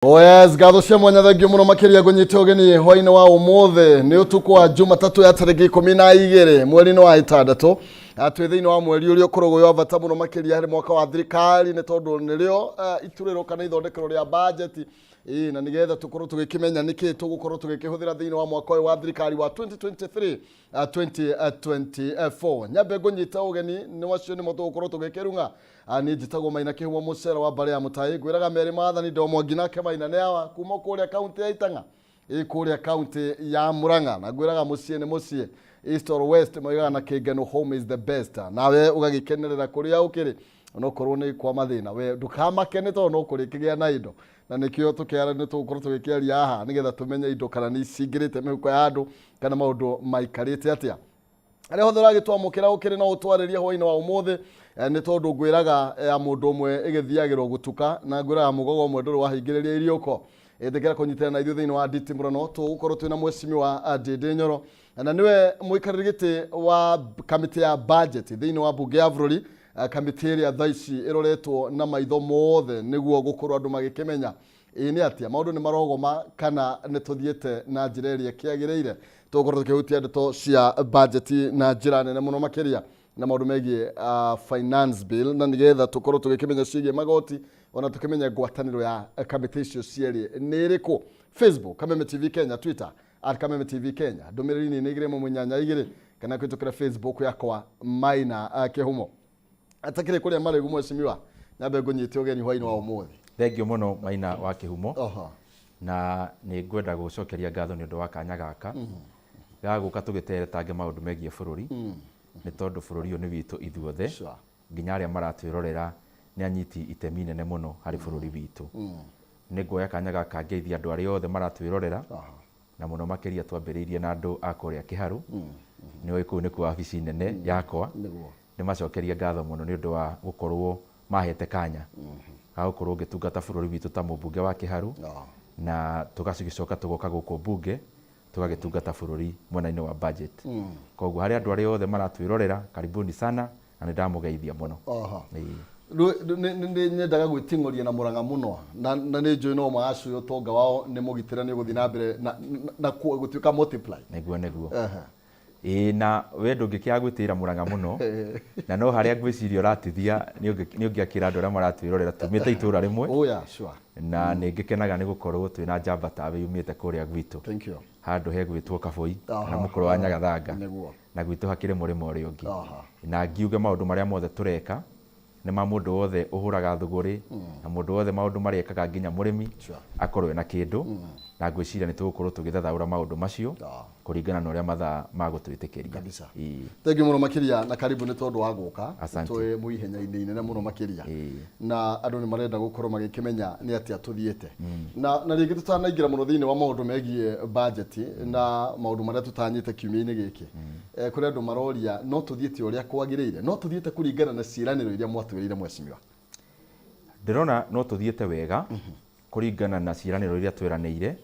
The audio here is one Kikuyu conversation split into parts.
Oh yes, ngatho cia mwanya thengio muno makiria ngunyite ugeni hwaini wa umuthi ni utuku wa Jumatatu ya tariki 12 mweri-inĩ wa 6. Twĩ thĩinĩ wa mweri ũrĩa ũkoragwo wĩ wa bata mũno makĩria harĩ mwaka wa thirikari nĩ tondũ nĩrĩo iturĩro kana ithondekero rĩa bajeti ĩĩ, na nĩgetha tũkorwo tũgĩkĩmenya nĩkĩ tũgũkorwo tũgĩkĩhũthĩra thĩinĩ wa mwaka ũyũ wa thirikari wa 2023 2024. Nyambe ngũnyita ũgeni nĩ wacio nĩmo tũgũkorwo tũgĩkĩrung'a. Niĩ njĩtagwo Maina Kĩhumo Mũcera wa mbarĩ ya Mũtaĩ, ngwĩraga merĩ maathani Ndomwangi nake Maina nĩ awa kuma kũrĩa kaunti ya Itang'a ĩ kũrĩa kaunti ya Murang'a, na ngwĩraga mũciĩ nĩ mũciĩ, east or west moigaga na kĩngeno home is the best. Nawe ũgagĩkenerera kũrĩa ũkĩrĩ onokorwo nĩ kwa mathĩna, we ndũkamake nĩ tondũ no kũrĩkĩgĩa na indo, na nĩkĩo tũkĩara nĩ tũgũkorwo tũgĩkĩaria haha nĩgetha tũmenye indo kana nĩ cingĩrĩte mĩhuko ya andũ kana maũndũ maikarĩte atĩa. Arĩa hothe ũragĩtwamũkĩra ũkĩrĩ no ũtwarĩrie hwainĩ wa ũmũthĩ, nĩ tondũ ngwĩraga ya mũndũ ũmwe ĩgĩthiagĩrwo gũtuka, na ngwĩraga mũgogo ũmwe ndũrĩ wahingĩrĩria iriũko. Ĩtĩkĩra kũnyitĩra na ithuĩ thĩinĩ wa nditimũrano, tũgũkorwo twĩna mwecimiwa Ndĩndĩ Nyoro, na nĩwe mũikarĩri gĩtĩ wa kamĩtĩ ya budget thĩinĩ wa mbunge ya bũrũri, kamĩtĩ ĩrĩa thaa ici ĩroretwo na maitho mothe nĩguo gũkorwo andũ magĩkĩmenya ĩĩ nĩ atĩa maũndũ nĩ marogoma kana nĩ tũthiĩte na njĩra ĩrĩa ĩkĩagĩrĩire. Tũgũkorwo tũkĩhutia ndeto cia budget na njĩra nene mũno makĩria na maũndũ megiĩ finance bill, na nĩgetha tũkorwo tũgĩkĩmenya ciĩgiĩ magoti ona tũkĩmenye ngwatanĩro ya kamĩtĩ icio cierĩ nĩ ĩrĩkũ. Facebook Kameme TV Kenya, Twitter at Kameme TV Kenya, ndũmĩrĩri nĩ 282 kana kũhĩtũkĩra Facebook yakwa Maina Kĩhumo. Atakĩrĩ kũrĩa marĩgu mwecimiwa, nyambe ngũnyite ũgeni hwainĩ wa ũmũthĩ. Thengio mũno Maina wa Kĩhumo. Na nĩ ngwenda gũcokeria ngatho nĩ ũndũ wa kanya gaka ga gũka tũgĩteretange maũndũ megiĩ bũrũri, nĩ tondũ bũrũri ũyũ nĩ witũ ithuothe, nginya arĩa maratwĩrorera nĩ anyiti itemi inene mũno harĩ bũrũri witũ. Nĩ nguoya kanya gaka ngeithie andũ arĩa othe maratwĩrorera, na mũno makĩria twambĩrĩirie na andũ a kũrĩa Kĩharũ, nĩ ũĩ kũu nĩkuo wabici nene yakwa. Nĩ macokerie ngatho mũno nĩ ũndũ wa gũkorwo mahete kanya ga gũkorwo ngĩtungata bũrũri witũ ta mũmbunge wa Kĩharũ, na tũgagĩcoka tũgoka gũkũ mbunge tũgagĩtungata bũrũri mwena-inĩ wa budget. Koguo harĩ andũ arĩa othe maratwĩrorera, karibuni sana, na nĩ ndamũgeithia mũno. Nĩ nyendaga gwĩting'oria na Mũrang'a mũno, na nĩ njũĩ no macũĩ ũtonga wao nĩ mũgitĩre, nĩ ũgũthiĩ na mbere na gũtuĩka multiply. Nĩguo nĩguo. Ĩĩ, na we ndũngĩkĩaga gwĩtĩĩra Mũrang'a mũno, na no harĩa ngwĩciria ũratithia nĩ ũngĩakĩra andũ arĩa maratwĩrorera tumĩte itũra rĩmwe. Oh yeah, sure. Na nĩ ngĩkenaga nĩ gũkorwo twĩna njamba tawe yumĩte kũrĩa gwitũ. Thank you. Handũ hegwĩtwo Kabũi kana mũkũrũ wa Nyagathanga. Na gwitũ hakĩrĩ mũrĩmo ũrĩa ũngĩ. Na ngiuge maũndũ marĩa mothe tũreka nĩ ma mũndũ wothe ũhũraga thũgũrĩ, na mũndũ wothe maũndũ marĩa ekaga nginya mũrĩmi akorwo ena kĩndũ, na ngwĩciria nĩ tũgũkorwo tũgĩthathaũra maũndũ macio kũringana na ũrĩa mathaa magũtwĩtĩkĩria. Kabisa. Thank you mũno makĩria na karibu nĩ tondũ wa gũka. Asante. Twĩ mu ihenya-inĩ inene mũno makĩria. Na andũ nĩ marenda gũkorwo magĩkĩmenya nĩ atĩa tũthiĩte. Na rĩngĩ tũtanaingĩra mũno thĩinĩ wa maũndũ megiĩ budget na maũndũ marĩa tũtanyĩte kiumia-inĩ gĩkĩ. Kũrĩ andũ maroria no tũthiĩte ũrĩa kwagĩrĩire, no tũthiĩte kũringana na ciĩranĩro iria mwatwĩrĩire mwecimiwa? Ndĩrona no tũthiĩte wega kũringana na ciĩranĩro iria tweranĩire,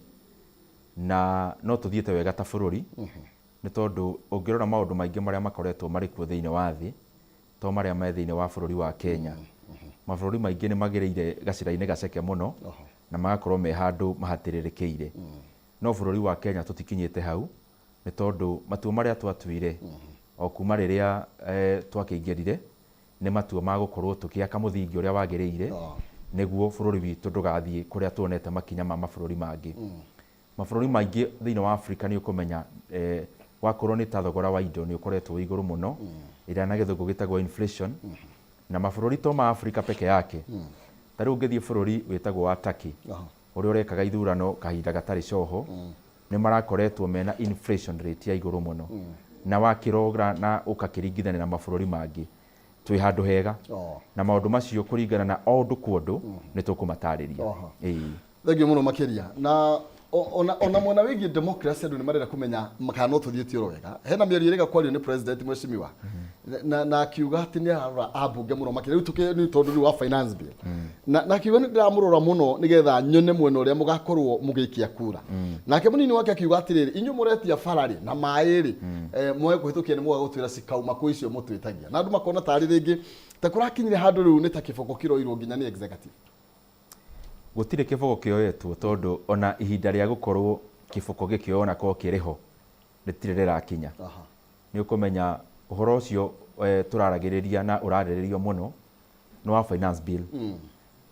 na no tũthiĩte wega ta bũrũri, nĩ tondũ ũngĩrora maũndũ maingĩ marĩa makoretwo marĩ kuo thĩinĩ wa thĩ, to marĩa me thĩinĩ wa bũrũri wa Kenya. Mabũrũri maingĩ nĩ magereire gacĩra-inĩ gaceke mũno, na magakorwo me handũ mahatĩrĩrĩkĩire. No bũrũri wa Kenya tũtikinyĩte hau, nĩ tondũ matua marĩa twatuire o kuma rĩrĩa twakĩingĩrire nĩ matua ma gũkorwo tũkĩaka mũthingi ũrĩa wagĩrĩire nĩguo bũrũri witũ ndũgathiĩ kũrĩa tuonete makinya ma mabũrũri mangĩ. Mabũrũri maingĩ thĩinĩ wa Afrika nĩ ũkũmenya wakorwo nĩ ta thogora wa indo nĩ ũkoretwo wĩ igũrũ mũno, ĩrĩa na gĩthũngũ gĩtagwo inflation, na mabũrũri to ma Afrika peke yake. Ta rĩu ũngĩthiĩ bũrũri wĩtagwo wa Turkey, ũrĩa ũrekaga ithurano kahinda gatarĩ coho, nĩ marakoretwo mena inflation rate ya igũrũ mũno. Na wakĩrora na ũgakĩringithania na mabũrũri mangĩ, twĩ handũ hega. Na maũndũ macio kũringana na o ũndũ kwa ũndũ nĩ tũkũmatarĩria. Ĩĩ. Thengiũ mũno makĩria. Na ona mwena wĩgiĩ democracy andũ nĩ marenda kũmenya kana no tũthiĩte oro wega. Hena mĩario ĩrĩga kwario nĩ president mwecimiwa, na akiuga atĩ nĩ ararora ambunge mũno makĩria rĩu tũkĩ nĩ tondũ rĩu wa finance bill, na akiuga nĩ ndĩramũrora mũno nĩgetha nyone mwena ũrĩa mũgakorwo mũgĩikia kura. Nake mũnini wake akiuga atĩrĩrĩ, inyuĩ mũretia bara rĩ na maĩ rĩ, mwae kũhĩtũkia nĩ mũga gũtwĩra cikauma kwĩ icio mũtwĩtagia, na andũ makona tarĩ rĩngĩ ta kũrakinyire handũ rĩu nĩ ta kĩboko kĩroirwo nginya nĩ executive. Gũtirĩ kĩboko kĩoetwo, tondũ ona ihinda rĩa gũkorwo kĩboko gĩkĩoywo na korwo kĩrĩ ho rĩtirĩ rĩrakinya. Nĩ ũkũmenya ũhoro ũcio tũraragĩrĩria na ũrarĩrĩrio mũno nĩ wa finance bill.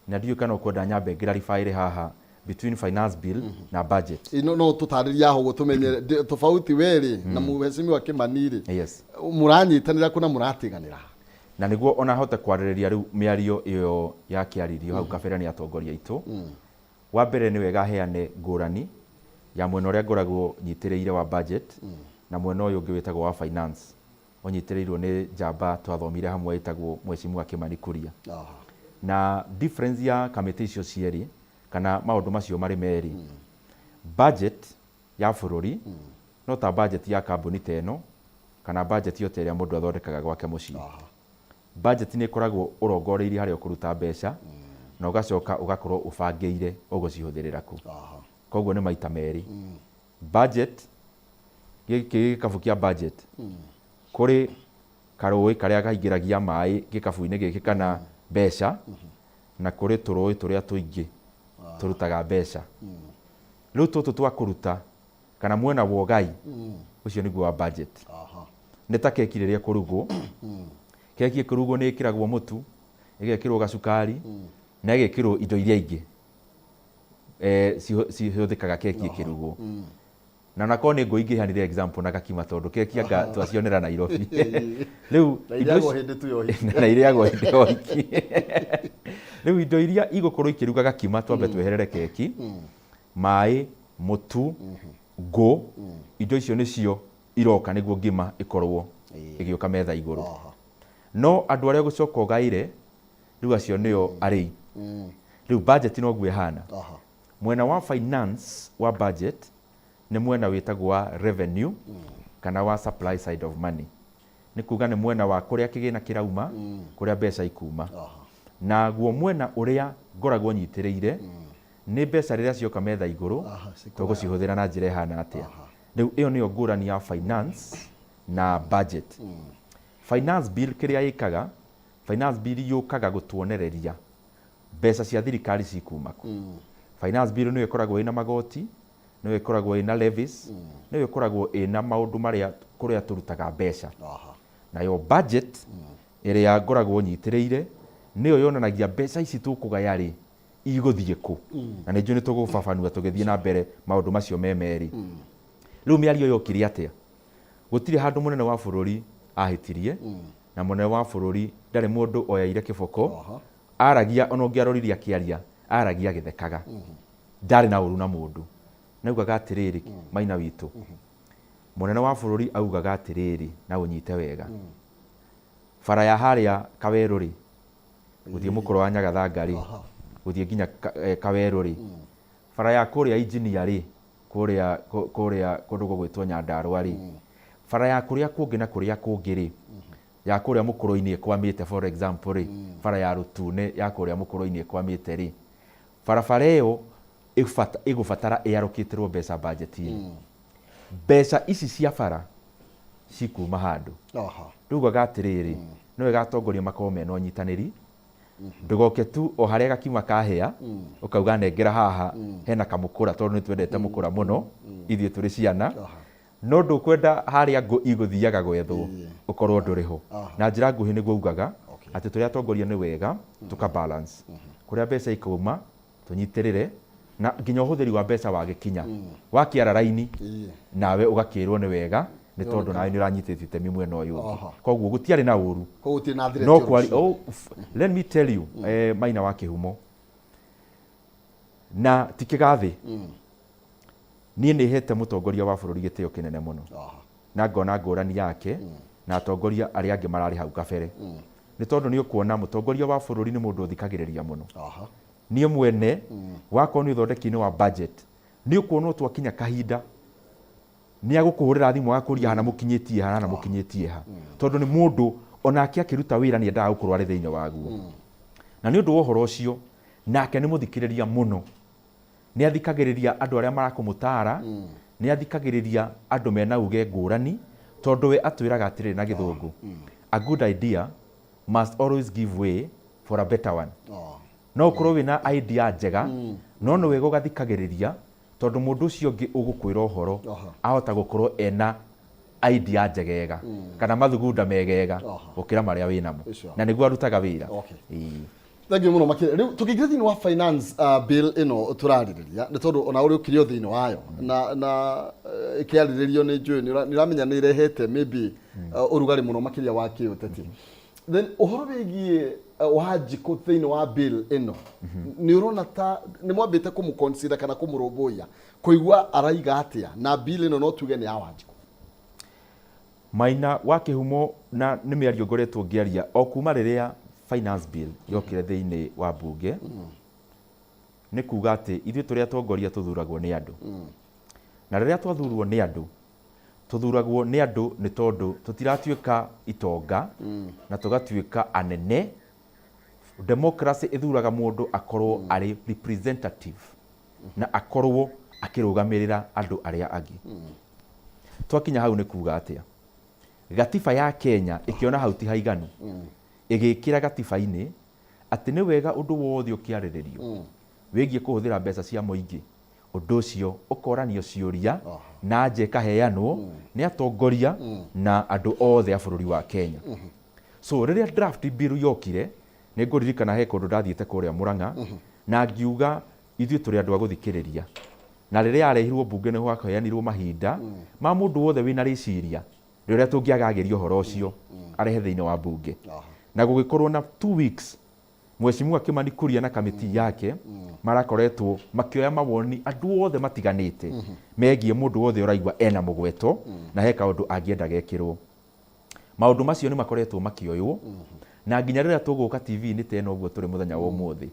Na ndiũĩ kana ũkwenda nyambe ngĩrarify haha between finance bill na budget. Ino no tũtarĩrie aho ũguo tũmenye tofauti werĩ na mheshimiwa Kimani rĩ. Yes. Mũranyitanĩra kuna mũratiganĩra? Na nĩguo ona hote kwarĩrĩria rĩu mĩario ĩyo yakĩaririo hau kabere nĩ atongoria aitũ. Wa mbere, nĩ wega heane ngũrani ya mwena ũrĩa ngoragwo nyitĩrĩire wa budget na mwena ũyũ ũngĩ wĩtagwo wa finance, ũnyitĩrĩirwo nĩ njamba twathomire hamwe ĩtagwo Mheshimiwa Kimani Kuria. Na difference ya kamĩtĩ icio cierĩ kana maũndũ macio marĩ merĩ, budget ya bũrũri no ta budget ya kambuni ta ĩno kana budget yo ta ĩrĩa mũndũ athondekaga gwake mũciĩ. Budget nĩ ĩkoragwo ũrongoreirie harĩa ũkũruta mbeca na ũgacoka ũgakorwo ũbangĩire ũgũcihũthĩrĩra kũ. Koguo nĩ maita merĩ. Budget, gĩkĩ gĩkabu kĩa budget, kũrĩ karũĩ karĩa kaingĩragia maĩ gĩkabu-inĩ gĩkĩ kana mbeca, na kũrĩ tũrũĩ tũrĩa tũingĩ tũrutaga mbeca. Rĩu tũtũ twa kũruta kana mwena wa ũgai ũcio nĩguo wa budget. Nĩ ta keki rĩrĩa ĩkũrugwo. Keki ĩkĩrugwo nĩ ĩkĩragwo mũtu, ĩgekĩrwo gacukari na ĩgekĩrwo indo iria ingĩ cihũthĩkaga keki ĩkĩrugwo. Na onakorwo nĩ ngũ ingĩheanire example na gakima, tondũ keki anga twacionera Nairobi rĩu. Na indo irĩagwo hĩndĩ tu ya ũhiki. Na irĩagwo hĩndĩ ya ũhiki. Rĩu indo iria igũkorwo ikĩruga gakima, twambe tweherere keki, maĩ, mũtu, ngũ, indo icio nĩcio iroka nĩguo ngima ĩkorwo ĩgĩũka metha igũrũ. No andũ arĩa ũgũcoka ũgaĩre rĩu, acio nĩo arĩi. Rĩu budget noguo ĩhana. Mwena wa finance wa budget nĩ mwena wĩtagwo wa revenue kana wa supply side of money, nĩ kuga nĩ mwena wa kũrĩa kĩgĩna kĩrauma, kũrĩa mbeca ikuma. Naguo mwena ũrĩa ngoragwo nyitĩrĩire nĩ mbeca rĩrĩa cioka metha igũrũ, cikũgaya. Tũgũcihũthĩra na njĩra ĩhana atĩa. Rĩu ĩyo nĩyo ngũrani ya finance na budget. Finance bill, kĩrĩa ĩkaga, finance bill yũkaga gũtuonereria mbeca cia thirikari cikuma kũ. Finance bill nĩyo ĩkoragwo ĩna magoti, nĩyo ĩkoragwo ĩna levies, nĩyo ĩkoragwo ĩna maũndũ marĩa kũrĩa tũrutaga mbeca. Nayo budget ĩrĩa ngoragwo nyitĩrĩire nĩyo yonanagia mbeca ici tũkũgaya rĩ, igũthiĩ kũ. Na nĩ njũĩ nĩ tũgũbabanua tũgĩthiĩ na mbere maũndũ macio me merĩ. Rĩu mĩario yokire atĩa? Gũtirĩ handũ mũnene wa bũrũri ahĩtirie, na mũnene wa bũrũri ndarĩ mũndũ oyaire kĩboko. Aragia, ona ũngĩarorire akĩaria, aragia agĩthekaga, ndarĩ na ũru na mũndũ. Naugaga atĩrĩrĩ, Maina witũ, mũnene wa bũrũri augaga atĩrĩrĩ, na ũnyite wega, bara ya harĩa Kawerũ rĩ, gũthiĩ mũkũrũ wa Nyagathanga rĩ, gũthiĩ nginya Kawerũ rĩ, bara ya kũrĩa Engineer rĩ, kũrĩa kũrĩa kũndũ gũgwĩtwo Nyandarũa rĩ, bara ya kũrĩa kũngĩ na kũrĩa kũngĩ rĩ, ya kũrĩa mũkũrũ-inĩ ĩkwamĩte, for example rĩ, bara ya Rũtune ya kũrĩa mũkũrũ-inĩ ĩkwamĩte rĩ, barabara ĩyo ĩgũbatara ĩarũkĩtĩrwo mbeca budget-inĩ. Mbeca ici cia bara cikuma handũ. Rĩu ugaga atĩrĩrĩ, nĩ wega atongoria makorwo mena ũnyitanĩri, ndũgoke tu o harĩa gakima kahĩa ũkauga nengera haha hena kamũkũra, tondũ nĩ twendete mũkũra mũno ithuĩ tũrĩ ciana. No ndũkwenda harĩa ngũ igũthiaga gwethwo ũkorwo ndũrĩ ho. Na njĩra nguhĩ nĩguo ugaga atĩ tũrĩ atongoria nĩ wega tũka balance kũrĩa mbeca ikauma, tũnyitĩrĩre na nginya ũhũthĩri wa mbeca wagĩkinya wakĩara raini, nawe ũgakĩrwo nĩ wega, nĩ tondũ nawe nĩ ũranyitĩte itemi mwena ũyũ ũngĩ. Koguo gũtiarĩ na ũru. Koguo gũtirĩ na threat no o kwari rũciũ. Oh, let me tell you, Maina wa Kĩhumo, na ti kĩgathĩ, niĩ nĩ hete mũtongoria wa bũrũri gĩtĩo kĩnene mũno na ngona ngũrani yake na atongoria arĩa angĩ mararĩ hau kabere, nĩ tondũ nĩ ũkuona mũtongoria wa bũrũri nĩ mũndũ ũthikagĩrĩria mũno. Niĩ mwene wakorwo nĩ ũthondeki-inĩ wa budget, nĩ ũkuona twakinya kahinda nĩ agũkũhũrĩra thimũ agakũria hana mũkinyĩtie ha, hana mũkinyĩtie ha, tondũ nĩ mũndũ onake akĩruta wĩra nĩ endaga gũkorwo arĩ thĩinĩ waguo. Na nĩ ũndũ wa ũhoro ũcio, nake nĩ mũthikĩrĩria mũno, nĩ athikagĩrĩria andũ arĩa marakũmũtara, nĩ athikagĩrĩria andũ mena uge ngũrani, tondũ we atwĩraga atĩrĩrĩ na Gĩthũngũ, "A good idea must always give way for a better one." No ũkorwo wĩna idea njega. No nĩ wega ũgathikagĩrĩria, tondũ mũndũ ũcio ũngĩ ũgũkwĩra ũhoro ahota gũkorwo ena idea njegega kana mathugunda megega gũkĩra marĩa wĩnamo, na nĩguo arutaga wĩra. Ĩĩ. Thank you mũno makĩria. Rĩu tũkĩingĩra thĩinĩ wa finance bill ĩno tũrarĩrĩria, nĩ tondũ ona ũrĩ ũkĩrĩ o thĩinĩ wayo na ĩkĩarĩrĩrio, nĩ njũĩ nĩ ũramenya nĩ ĩrehete maybe ũrugarĩ mũno makĩria wa kĩũteti. Then ũhoro wĩgiĩ Wanjikũ thĩinĩ wa bill ĩno, nĩ ũrona ta nĩ mwambĩte kũmũ-consider kana kũmũrũmbũiya, kũigua araiga atĩa na bill ĩno no tuge nĩ ya Wanjikũ? Maina wa Kĩhumo, na nĩ mĩario ngoretwo ngĩaria o kuma rĩrĩa finance bill yokire thĩinĩ wa mbunge, nĩ kuga atĩ ithuĩ tũrĩ atongoria tũthuragwo nĩ andũ, na rĩrĩa twathurwo nĩ andũ, tũthuragwo nĩ andũ nĩ tondũ tũtiratuĩka itonga na tũgatuĩka anene. Democracy ĩthuraga mũndũ akorwo arĩ representative na akorwo akĩrũgamĩrĩra andũ arĩa angĩ. Twakinya hau nĩ kuga atĩa? Gatiba ya Kenya ĩkĩona hau ti haiganu, ĩgĩkĩra gatiba-inĩ atĩ nĩ wega ũndũ wothe ũkĩarĩrĩrio wĩgiĩ kũhũthĩra mbeca cia mũingĩ, ũndũ ũcio ũkoranio ciũria na nja ĩkaheanwo nĩ atongoria na andũ othe a bũrũri wa Kenya. So rĩrĩa draft bill yokire, nĩ ngũririkana he kũndũ ndathiĩte kũrĩa Mũrang'a na ngiuga ithuĩ tũrĩ andũ a gũthikĩrĩria, na rĩrĩa yarehirwo mbunge nĩ gwaheanirwo mahinda ma mũndũ wothe wĩna rĩciria rĩrĩa tũngĩagagĩria ũhoro ũcio arehe thĩinĩ wa mbunge, na gũgĩkorwo na 2 weeks. Mheshimiwa Kimani Kuria na kamĩti yake marakoretwo makĩoya mawoni andũ othe matiganĩte megiĩ mũndũ wothe ũraigua ena mũgweto na he kaũndũ angĩenda gekĩrwo. Maũndũ macio nĩ makoretwo makĩoywo, na nginya rĩrĩa tũgũka TV-inĩ ta ĩno ũguo tũrĩ mũthenya wa ũmũthĩ,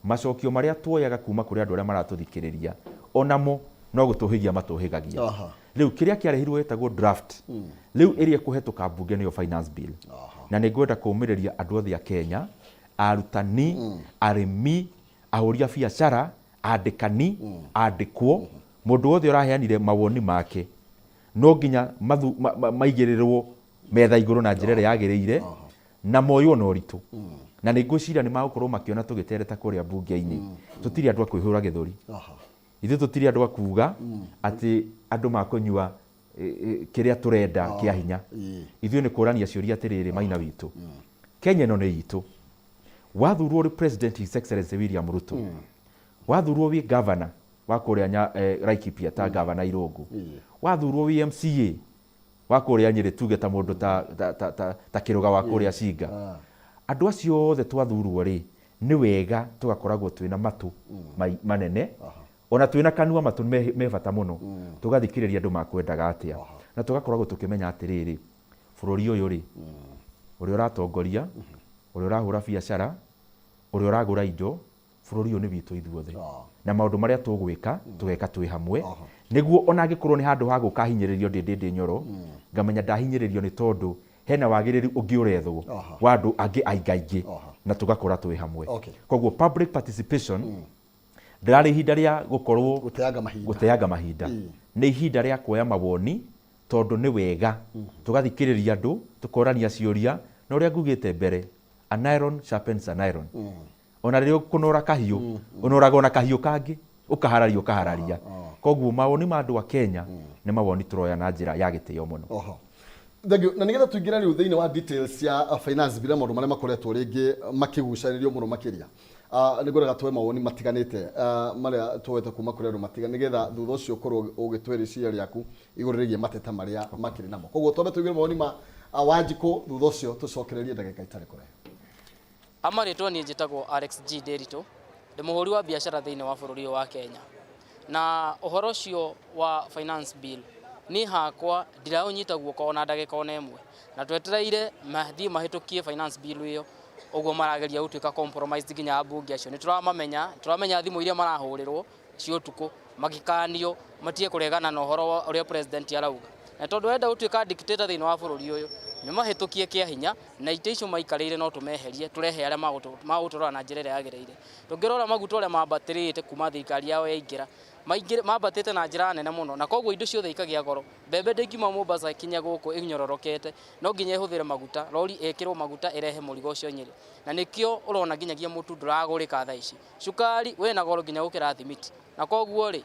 macokio marĩa tuoyaga kuma kũrĩ andũ arĩa maratũthikĩrĩria onamo no gũtũhĩgia matũhĩgagia. Rĩu kĩrĩa kĩarehirwo gĩtagwo draft, rĩu ĩrĩa ĩkũhetũka mbunge nĩyo finance bill. Na nĩ ngwenda kũũmĩrĩria andũ othe a Kenya, arutani, arĩmi, ahũri a biacara, andĩkani, andĩkwo, mũndũ wothe ũraheanire mawoni make no nginya maigĩrĩrwo metha igũrũ na njĩra ĩrĩa yagĩrĩire na moywo na ũritũ. Na nĩ ngwĩciria nĩ magũkorwo makĩona tũgĩtereta kũrĩa mbunge-inĩ. Tũtirĩ andũ a kwĩhũra gĩthũri. Ithuĩ tũtirĩ andũ a kuga atĩ andũ makũnyua kĩrĩa tũrenda kĩa hinya. Ithuĩ nĩ kũrania ciũria atĩrĩrĩ, Maina witũ, Kenya ĩno nĩ itũ. Wathurwo ũrĩ president, His Excellency William Ruto, wathurwo wĩ governor wa kũrĩa Laikipia ta Governor Irũngũ, wathurwo wĩ MCA wa kũrĩa Nyĩrĩ, tuge ta mũndũ ta Kĩrũga wa kũrĩa Cinga, andũ acio othe twathurwo rĩ, nĩ wega tũgakoragwo twĩna matũ manene ona twĩna kanua. Matũ me bata mũno, tũgathikĩrĩria andũ makwendaga atĩa, na tũgakoragwo tũkĩmenya atĩrĩrĩ, bũrũri ũyũ rĩ, ũrĩa ũratongoria, ũrĩa ũrahũra biacara, ũrĩa ũragũra indo, bũrũri ũyũ nĩ witũ ithuothe, na maũndũ marĩa tũgwĩka tũgeka twĩ hamwe, nĩguo ona angĩkorwo nĩ handũ ha gũka hinyĩrĩrio ndĩ ndĩ nyoro, ngamenya ndahinyĩrĩrio nĩ tondũ hena wagĩrĩru ũngĩ ũrethwo wa andũ angĩ aingaingĩ, na tũgakora twĩ hamwe. Koguo public participation ndĩrarĩ ihinda rĩa gũkorwo gũteanga mahinda. Gũteanga mahinda. Nĩ ihinda rĩa kuoya mawoni, tondũ nĩ wega tũgathikĩrĩria andũ, tũkorania ciũria, na ũrĩa ngugĩte mbere, an iron sharpens an iron. Ona rĩrĩa ũkũnora kahiũ, ũnoraga ona kahiũ kangĩ, ũkahararia ũkahararia. Koguo mawoni ma andũ a Kenya nĩ mawoni tũroya na njĩra ya gĩtĩo mũno. Oho. Thank you. Na nigetha tuingĩre rĩu thĩinĩ wa details cia finance bill na maũndũ marĩa makoretwo rĩngĩ makĩgucanĩrio mũno makĩria, nĩ ngwendaga tuoe mawoni matiganĩte marĩa tuoete kuma kũrĩ andũ matiganĩte, nĩgetha thutha ũcio ũkorwo ũgĩtwĩra rĩciria rĩaku igũrũ rĩgiĩ mateta marĩa makĩrĩ namo. Koguo twambe tũigue mawoni ma Wanjikũ, thutha ũcio tũcokererie ndagĩka itarĩ kũraihu. Amarĩtwa niĩ njĩtagwo Alex G Nderitu, ndĩ mũhũri wa biacara thĩinĩ wa bũrũri ũyũ wa Kenya. Na ũhoro ũcio wa finance bill, niĩ hakwa ndiraũnyita guoko ona ndagĩka ona ĩmwe, na twetereire mathiĩ mahĩtũkie finance bill ĩyo. Ũguo marageria gũtuĩka compromised, nginya ambunge acio nĩ tũramamenya, tũramenya thimũ iria marahũrĩrwo cia ũtukũ magĩkanio matige kũregana na ũhoro wa ũrĩa president arauga, na tondũ arenda gũtuĩka dictator thĩinĩ wa bũrũri ũyũ. Nĩ mahĩtũkie kĩa hinya na itĩ icio maikarĩire no tũmeherie tũrehe arĩa magũtũrora na njĩra ĩrĩa yagĩrĩire. Tũngĩrora maguta ũrĩa mambatĩrĩte kuma thirikari yao yaingĩra, mambatĩte na njĩra nene mũno na koguo indo ciothe ikagĩa goro. Mbembe ndĩngiuma Mombasa ĩkinye gũkũ ĩnyororokete, no nginya ĩhũthĩre maguta, rori ĩkĩrwo maguta ĩrehe mũrigo ũcio Nyĩrĩ. Na nĩkĩo ũrona nginyagia mũtu ndũragũrĩka thaa ici. Cukari wĩna goro nginya gũkĩra thimiti. Na koguo rĩ,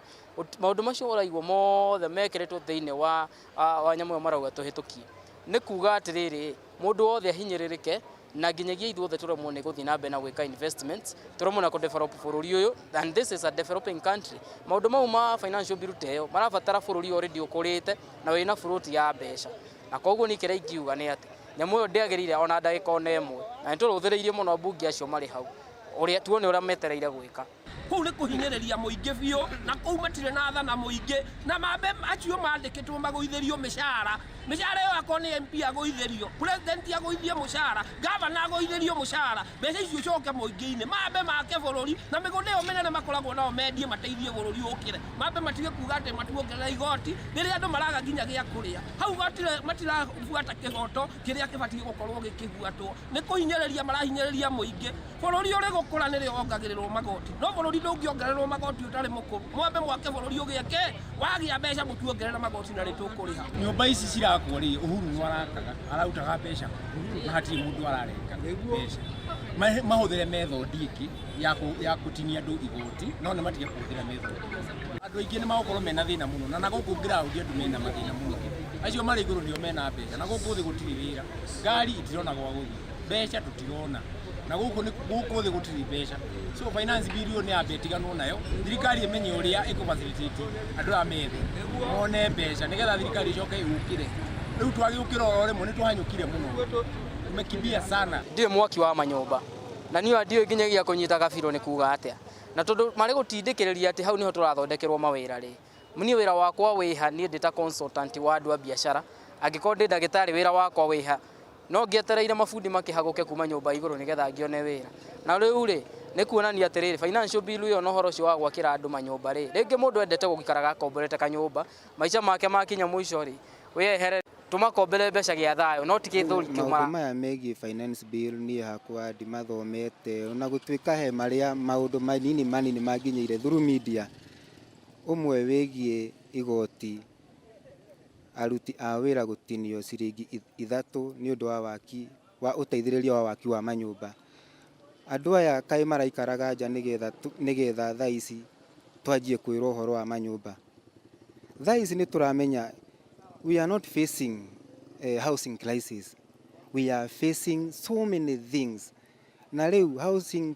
maũndũ macio ũraigua mothe mekĩrĩtwo thĩinĩ wa wa nyamũ ĩyo marauga tũhĩtũkie. Nĩ kuga atĩrĩrĩ, mũndũ wothe ahinyĩrĩrĩke na nginyagia ithuothe tũremwo nĩ gũthiĩ na mbere na gwĩka investments, tũremwo na kũ-develop bũrũri ũyũ, and this is a developing country. Maũndũ mau ma financial bill ta ĩyo marabatara bũrũri already ũkũrĩte na wĩna float ya mbeca. Na koguo niĩ kĩrĩa ingiuga nĩ atĩ nyamũ ĩyo ndĩagĩrĩire ona ndagĩka ona ĩmwe, na nĩ tũrũthĩrĩirie mũno ambunge acio marĩ hau, ũrĩa tuone ũrĩa metereire gwĩka. Kũu nĩ kũhinyĩrĩria mũingĩ biũ, na kũu matirĩ na tha na mũingĩ, na mambe acio mandĩkĩtwo magũithĩrio mĩcara, mĩcara ĩyo akorwo nĩ MP agũithĩrio, president agũithie mũcara, gavana agũithĩrio mũcara, mbeca icio icoke mũingĩ-inĩ, mambe make bũrũri, na mĩgũnda ĩyo mĩnene makoragwo nayo mendie mateithie bũrũri ũkĩre, mambe matige kuga atĩ matuongerera igoti, rĩrĩa andũ maraga nginya gĩa kũrĩa, hau matirabuata kĩhoto kĩrĩa kĩbatiĩ gũkorwo gĩkĩbuatwo, nĩ kũhinyĩrĩria marahinyĩrĩria mũingĩ. Bũrũri ũrĩ gũkũra nĩrĩo wongagĩrĩrwo magoti, no bũrũri ndũngĩongererwo magoti ũtarĩ mũkũru. Mwambe mwake bũrũri ũgĩe kĩ? Wagĩa mbeca mũtuongerere magoti na nĩtũkũrĩha. Nyũmba ici cirakwo rĩ, Uhuru nĩ arakaga, ararutaga mbeca kũ? Na hatirĩ mũndũ ararenga mbeca. Mahũthĩre method ĩngĩ ya gũtinia andũ igoti, no nĩ matige kũhũthĩra method ĩyo. Andũ aingĩ nĩ magũkorwo mena thĩna mũno, na nagũkũ ground andũ mena mathĩna mũno. Acio marĩ igũrũ nĩo mena mbeca, na gũkũ thĩ gũtirĩ wĩra. Ngari itirona gwa gũthiĩ, mbeca tũtirona. Na gũkũ nĩ gũkũ thĩ gũtirĩ mbeca. So finance bill ĩyo nĩ yambe ĩtiganwo nayo, thirikari ĩmenye ũrĩa ĩkũ facilitate andũ aya me thĩ mone mbeca nĩgetha thirikari ĩcoke yũkĩre. Rĩu twagĩũkĩra oro rĩmwe nĩ twahanyũkire mũno, tumekimbia sana. Ndirĩ mwaki wa manyũmba na niĩ ona ndiũĩ nginyagia kũnyita gabirũ nĩ kuga atĩa. Na tondũ marĩ gũtindĩkĩrĩria atĩ hau nĩho tũrathondekerwo mawĩra rĩ, niĩ wĩra wakwa wĩha niĩ ndĩ ta consultant wa andũ a biacara, angĩkorwo ndĩ ndagĩtarĩ wĩra wakwa wĩha, no ngĩetereire mabundi makĩhagũke kuma nyũmba igũrũ nĩgetha ngĩone wĩra. Na rĩu rĩ, nĩ kuonania atĩrĩrĩ, financial bill ĩyo na ũhoro ũcio wa gwakĩra andũ manyũmba rĩ, rĩngĩ mũndũ endete gũikaraga akomborete kanyũmba, maica make makinya mũico rĩ, wĩyehere tũmakombere mbeca gĩa thayũ no ti gĩthũri kĩu Maũndũ mara. maya megiĩ finance bill niĩ hakwa ndimathomete ona gũtuĩka he marĩa maũndũ manini manini manginyĩire through media. Ũmwe wĩgiĩ igoti, aruti a wĩra gũtinio ciringi ithatũ nĩ ũndũ wa waki wa ũteithĩrĩria wa waki wa manyũmba. Andũ aya kaĩ maraikaraga nja nĩgetha thaa ici twanjie kwĩrwo ũhoro wa manyũmba. Thaa ici nĩ tũramenya we are not facing a housing crisis, we are facing so many things. Na rĩu housing,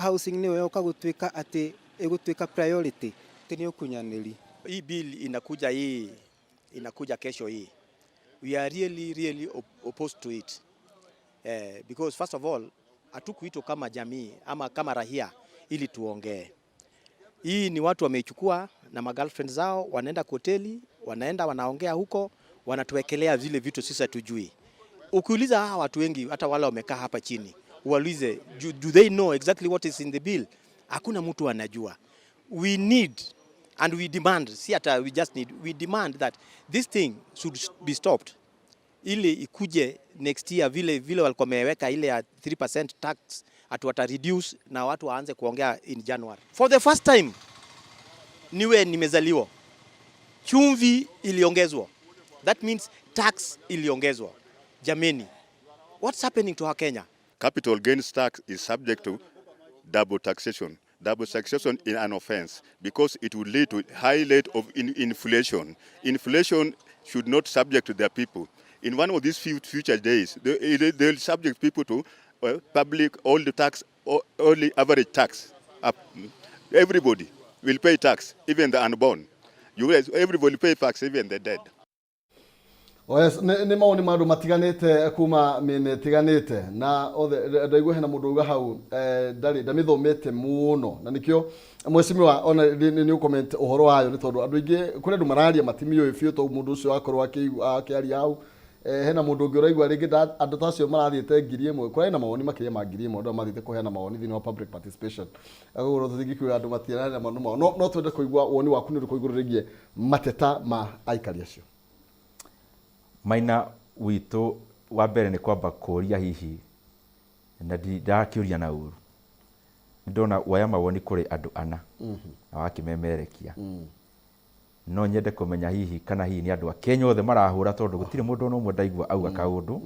housing nĩyo yoka gũtuĩka atĩ ĩgũtuĩka priority, atĩ nĩ ũkunyanĩri. Hii bill inakuja, hii inakuja kesho hii. We are really really opposed to it. Because first of all, hatukuitwa kama jamii ama kama raia ili tuongee. Hii ni watu wameichukua na magirlfriend zao, wanaenda hoteli, wanaenda wanaongea huko, wanatuwekelea vile vitu sisi hatujui. Ukiuliza hawa watu wengi, hata wale wamekaa hapa chini, uwaulize, do they know exactly what is in the bill? Hakuna mtu anajua. We need and we demand, si hata we just need, we demand that this thing should be stopped ili ikuje next year vile vile walikuwa wameweka ile ya 3% tax atu wata reduce na watu waanze kuongea in January. For the first time niwe nimezaliwa, chumvi iliongezwa. That means tax iliongezwa. Jameni, what's happening to our Kenya? Capital gains tax is subject to double taxation. Double taxation is an offense because it will lead to high rate of inflation. Inflation should not subject to their people. In one of these few future days, they'll subject people to public all the tax, only average tax. Everybody will pay tax, even the unborn. You guys, everybody pay tax, even the dead. Oh yes, nĩ mawoni ma andũ matiganĩte kuma mĩena ĩtiganĩte na othe ndaigua hena mũndũ uga hau ndarĩ ndamĩthomete mũno na nĩkĩo mheshimiwa ona nĩ ũcomment ũhoro wayo nĩ tondũ andũ aingĩ kũrĩ andũ mararia matimiũĩ biũ tondũ mũndũ ũcio akorwo akĩaria hau hena mũndũ ũngĩ ũraigua rĩngĩ andũ ta acio marathiĩte 1000 kũrĩ na mawoni makĩria ma 1000 andũ mathiĩte kũheana mawoni thĩinĩ wa public participation. Koguo tũtingĩkiuga andũ matiararia mawoni mao no twende kũigua woni waku nĩ ũrĩkũ igũrũ rĩgiĩ mateta ma aikari acio. Maina, witũ wa mbere nĩ kwamba kũria hihi na ndakĩũria na ũru, nĩndona woya mawoni kũrĩ andũ ana na wakĩmemerekia. No nyende kũmenya hihi kana hihi nĩ andũ a Kenya othe marahũra, tondũ gũtirĩ mũndũ ona ũmwe ndaigua auga kaũndũ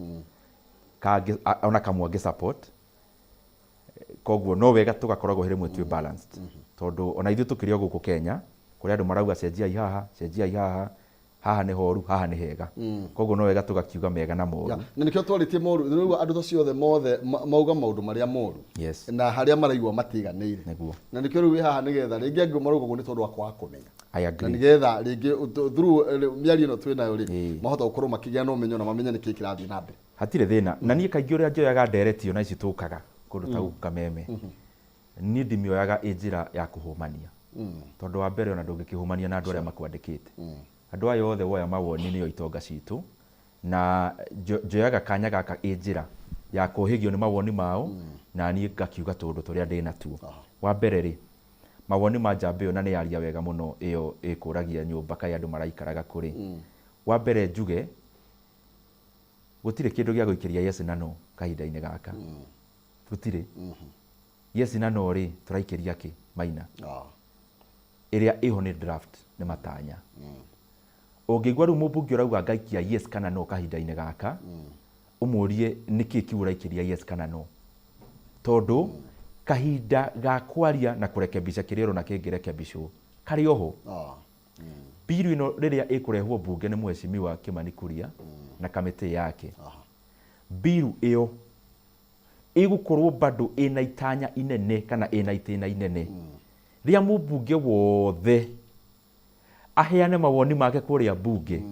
kangĩ ona kamwe angĩ support. Koguo no wega tũgakoragwo rĩmwe twĩ balanced, tondũ ona ithuĩ tũkĩrĩ o gũkũ Kenya kũrĩ andũ marauga cenjiai haha, cenjiai haha, haha nĩ horu, haha nĩ hega. Koguo no wega tũgakiuga mega na moru. Na nĩkĩo twarĩtie moru, rĩu andũ acio othe mothe mauga maũndũ marĩa moru na harĩa maraigua matiganĩire. Nĩguo. Na nĩkĩo rĩu wĩ haha nĩgetha rĩngĩ angĩ marauga ũguo nĩ tondũ wa kwaga kũmenya. I agree. Na nĩgetha rĩngĩ through mĩario ĩno twĩ nayo rĩ, mahota gũkorwo makĩgĩa na ũmenyo na mamenye nĩkĩĩ kĩrathiĩ na mbere. Hatirĩ thĩna. Na niĩ kaingĩ ũrĩa njoyaga ndereti ona ici tũkaga kũndũ ta gũkũ Kameme, niĩ ndimĩoyaga ĩ njĩra ya kũhũmania. Tondũ wa mbere ona ndũngĩkĩhũmania na andũ arĩa makwandĩkĩte. Andũ aya othe woya mawoni nĩo itonga citũ, na njoyaga kanya gaka ĩ njĩra ya kũhĩgio nĩ mawoni mao, na niĩ ngakiuga tũũndũ tũrĩa ndĩ natuo. Wa mbere rĩ, mawoni ma njamba ĩyo na nĩ yaria wega mũno ĩyo ĩkũragia nyũmba kaĩ andũ maraikaraga kũrĩ. Wa mbere njuge gũtirĩ kĩndũ gĩa gũikĩria yes na no kahinda-inĩ gaka. Gũtirĩ. Yes na no rĩ, tũraikĩria kĩ Maina? Ĩrĩa ĩho nĩ draft, nĩ matanya. Ũngĩigua rĩu mũmbunge ũrauga ngaikia yes kana no kahinda-inĩ gaka, ũmũrie nĩkĩ kĩu ũraikĩria yes kana no. Tondũ kahinda ga kwaria na kũrekebisha kĩrĩa ũrona kĩngĩrekebishwo karĩ oho. Biru ĩno rĩrĩa ĩkũrehwo mbunge nĩ Mheshimiwa Kimani Kuria na kamĩtĩ yake. Biru ĩyo ĩgũkorwo bado ĩna itanya inene kana ĩna itĩna inene rĩa mũmbunge wothe aheane mawoni make kũrĩa mbunge.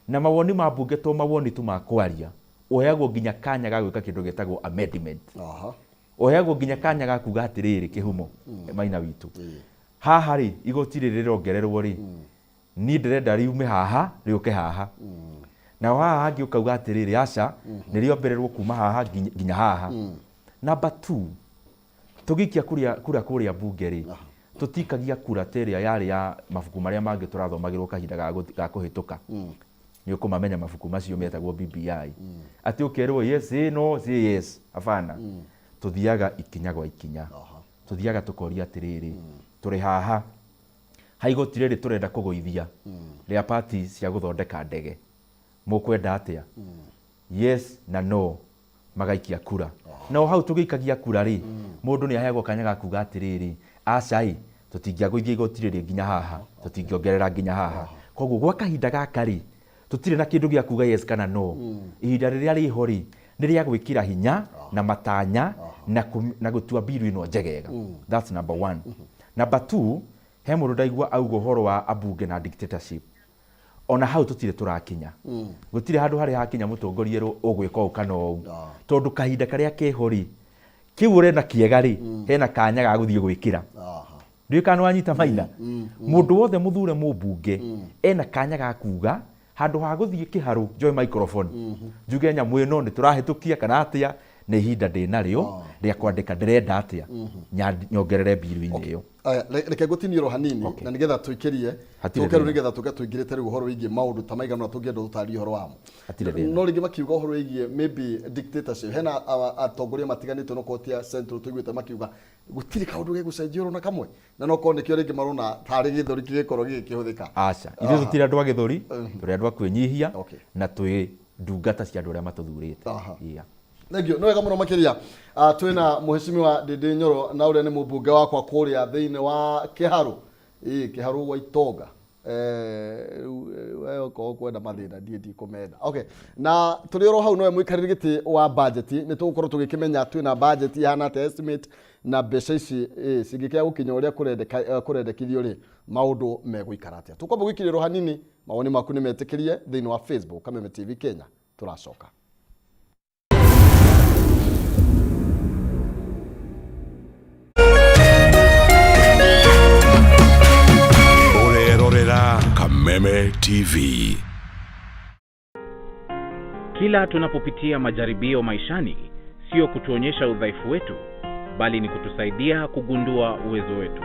Na mawoni ma mbunge to mawoni tu ma kwaria, ũheagwo nginya kanya ga gwĩka kĩndũ gĩtagwo amendment. Ũheagwo nginya kanya ga kuga atĩrĩrĩ, kĩhumo Maina witũ haha rĩ, igoti rĩrĩ rĩrongererwo rĩ, niĩ ndĩrenda riume haha rĩũke haha. Nao haha hangĩ ũkauga atĩrĩrĩ, aca, nĩ rĩongererwo kuma haha nginya haha. Number 2, tũgĩikia kura kũrĩa mbunge rĩ, tũtikagia kura ta ĩrĩa yarĩ ya mabuku marĩa mangĩ tũrathomagĩrwo kahinda ga kũhĩtũka. Nĩ ũkũmamenya mabuku macio metagwo BBI. Atĩ ũkerwo yes, no, say yes. Hapana. Tũthiaga ikinya gwa ikinya. Tũthiaga tũkoria atĩrĩrĩ, tũrĩ haha. Ha igoti rĩrĩ tũrenda kũgũithia rĩa party cia gũthondeka ndege. Mũkwenda atĩa? Yes na no magaikia kura. Na o hau tũgĩikagia kura rĩ, mũndũ nĩ aheagwo kanya ga kuga atĩrĩrĩ, aca ĩ, tũtingĩagũithia igoti rĩrĩ nginya haha, tũtingĩongerera nginya haha. Koguo gwa kahinda gaka rĩ, tũtirĩ na kĩndũ gĩa kuga yes kana no. Ihinda rĩrĩa rĩho rĩ, nĩ rĩa gwĩkĩra hinya na matanya na gũtua mbiru ĩno njegega. That's number 1. Number 2, he mũndũ ndaigua auga ũhoro wa ambunge na dictatorship. Ona hau tũtirĩ tũrakinya. Gũtirĩ handũ harĩa hakinya mũtongoria erwo ũgwĩka ũũ kana ũũ. Tondũ kahinda karĩa keho rĩ, kĩu ũrenda kĩega rĩ, hena kanya ga gũthiĩ gwĩkĩra. Ndiũĩ kana nĩwanyita Maina. Mũndũ wothe mũthure mũmbunge ena kanya ga kuga handũ ha gũthiĩ kĩharũ njoe microphone njuge nyamũ ĩno nĩ tũrahĩtũkia kana atĩa, nĩ ihinda ndĩ narĩo rĩa kwandĩka ndĩrenda atĩa, nyongerere mbiru-inĩ ĩyo. Reke ngũtinie oro hanini na nĩgetha tũikĩrie tũke rĩu nĩgetha tũke tũingĩrĩte rĩu ũhoro wĩgiĩ maũndũ ta maigana ũna tũngĩenda tũtarie ũhoro wamo. No rĩngĩ makiuga ũhoro wĩgiĩ maybe dictatorship, hena atongoria matiganĩte no koti ya Central tũiguĩte makiuga gũtirĩ kaũndũ gegũcenjia oro na kamwe, na no korwo nĩkĩo rĩngĩ marona tarĩ gĩthũri kĩgĩkorwo gĩgĩkĩhũthĩka. Aca, ithuĩ tũtirĩ andũ a gĩthũri, tũrĩ andũ a kwĩnyihia na twĩ ndungata cia andũ arĩa matũthurĩte. Thank you. Nĩ wega mũno makĩria. Twĩna Mheshimiwa Ndindi Nyoro na ũrĩa nĩ mũmbunge wakwa kũrĩa thĩinĩ wa Kĩharũ. Kĩharũ gwa Itonga. We okorwo ũkwenda mathĩna ndiĩ ndikũmenda. Okay. Na tũrĩ oro hau nowe mũikarĩri gĩtĩ wa budget, nĩ tũgũkorwo tũgĩkĩmenya twĩna budget ihana atĩa estimate na mbeca ici cingĩkĩaga gũkinya ũrĩa kũrendekithio rĩ, maũndũ megũikara atĩa. Tũkwamba gwĩkĩrĩrwo hanini, mawoni maku nĩ metĩkĩrie thĩinĩ wa Facebook Kameme TV Kenya. Tũracoka. Ũrerorera Kameme TV. Kila tunapopitia majaribio maishani, sio kutuonyesha udhaifu wetu, bali ni kutusaidia kugundua uwezo wetu.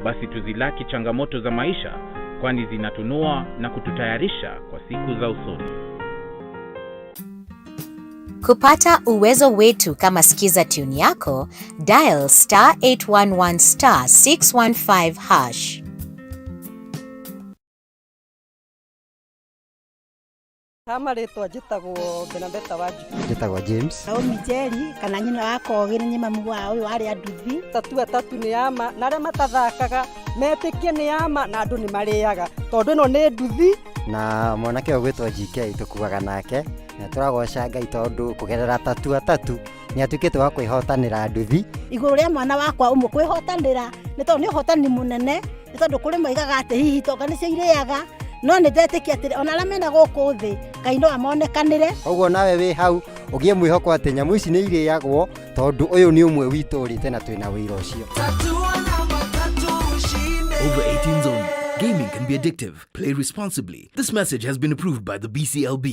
Basi tuzilaki changamoto za maisha, kwani zinatunua na kututayarisha kwa siku za usoni. Kupata uwezo wetu kama skiza tune yako, dial star 811 star 615 hash. Ha marĩtwa njĩtagwo Benadeta Wanjikũ. Njĩtagwo James. Naomi Njeri kana nyina wa Kogĩ nĩ mamu wa ũyũ warĩ nduthi. Tatua tatu nĩ ya ma na arĩa matathakaga metĩkie nĩ ya ma na andũ nĩ marĩaga tondũ ĩno nĩ nduthi. Na mwanake ũyũ gwĩtwo GK tũkuaga nake na tũragoca Ngai tondũ kũgerera tatua tatu nĩ atuĩkĩte wa kwĩhotanĩra nduthi. Igũrũ rĩa mwana wakwa ũmwe kwĩhotanĩra nĩ tondũ nĩ ũhotani mũnene, nĩ tondũ kũrĩ moigaga atĩ hihi itonga nĩcio irĩaga, no nĩ ndetĩkia atĩrĩ ona arĩa mena gũkũ thĩ Ngai no amonekanĩre. Koguo nawe wĩ hau ũgĩe mwĩhoko atĩ nyamũ ici nĩ irĩagwo tondũ ũyũ nĩ ũmwe witũ ũrĩte na twĩna wĩira ũcio. Over 18s only. Gaming can be addictive. Play responsibly. This message has been approved by the BCLB.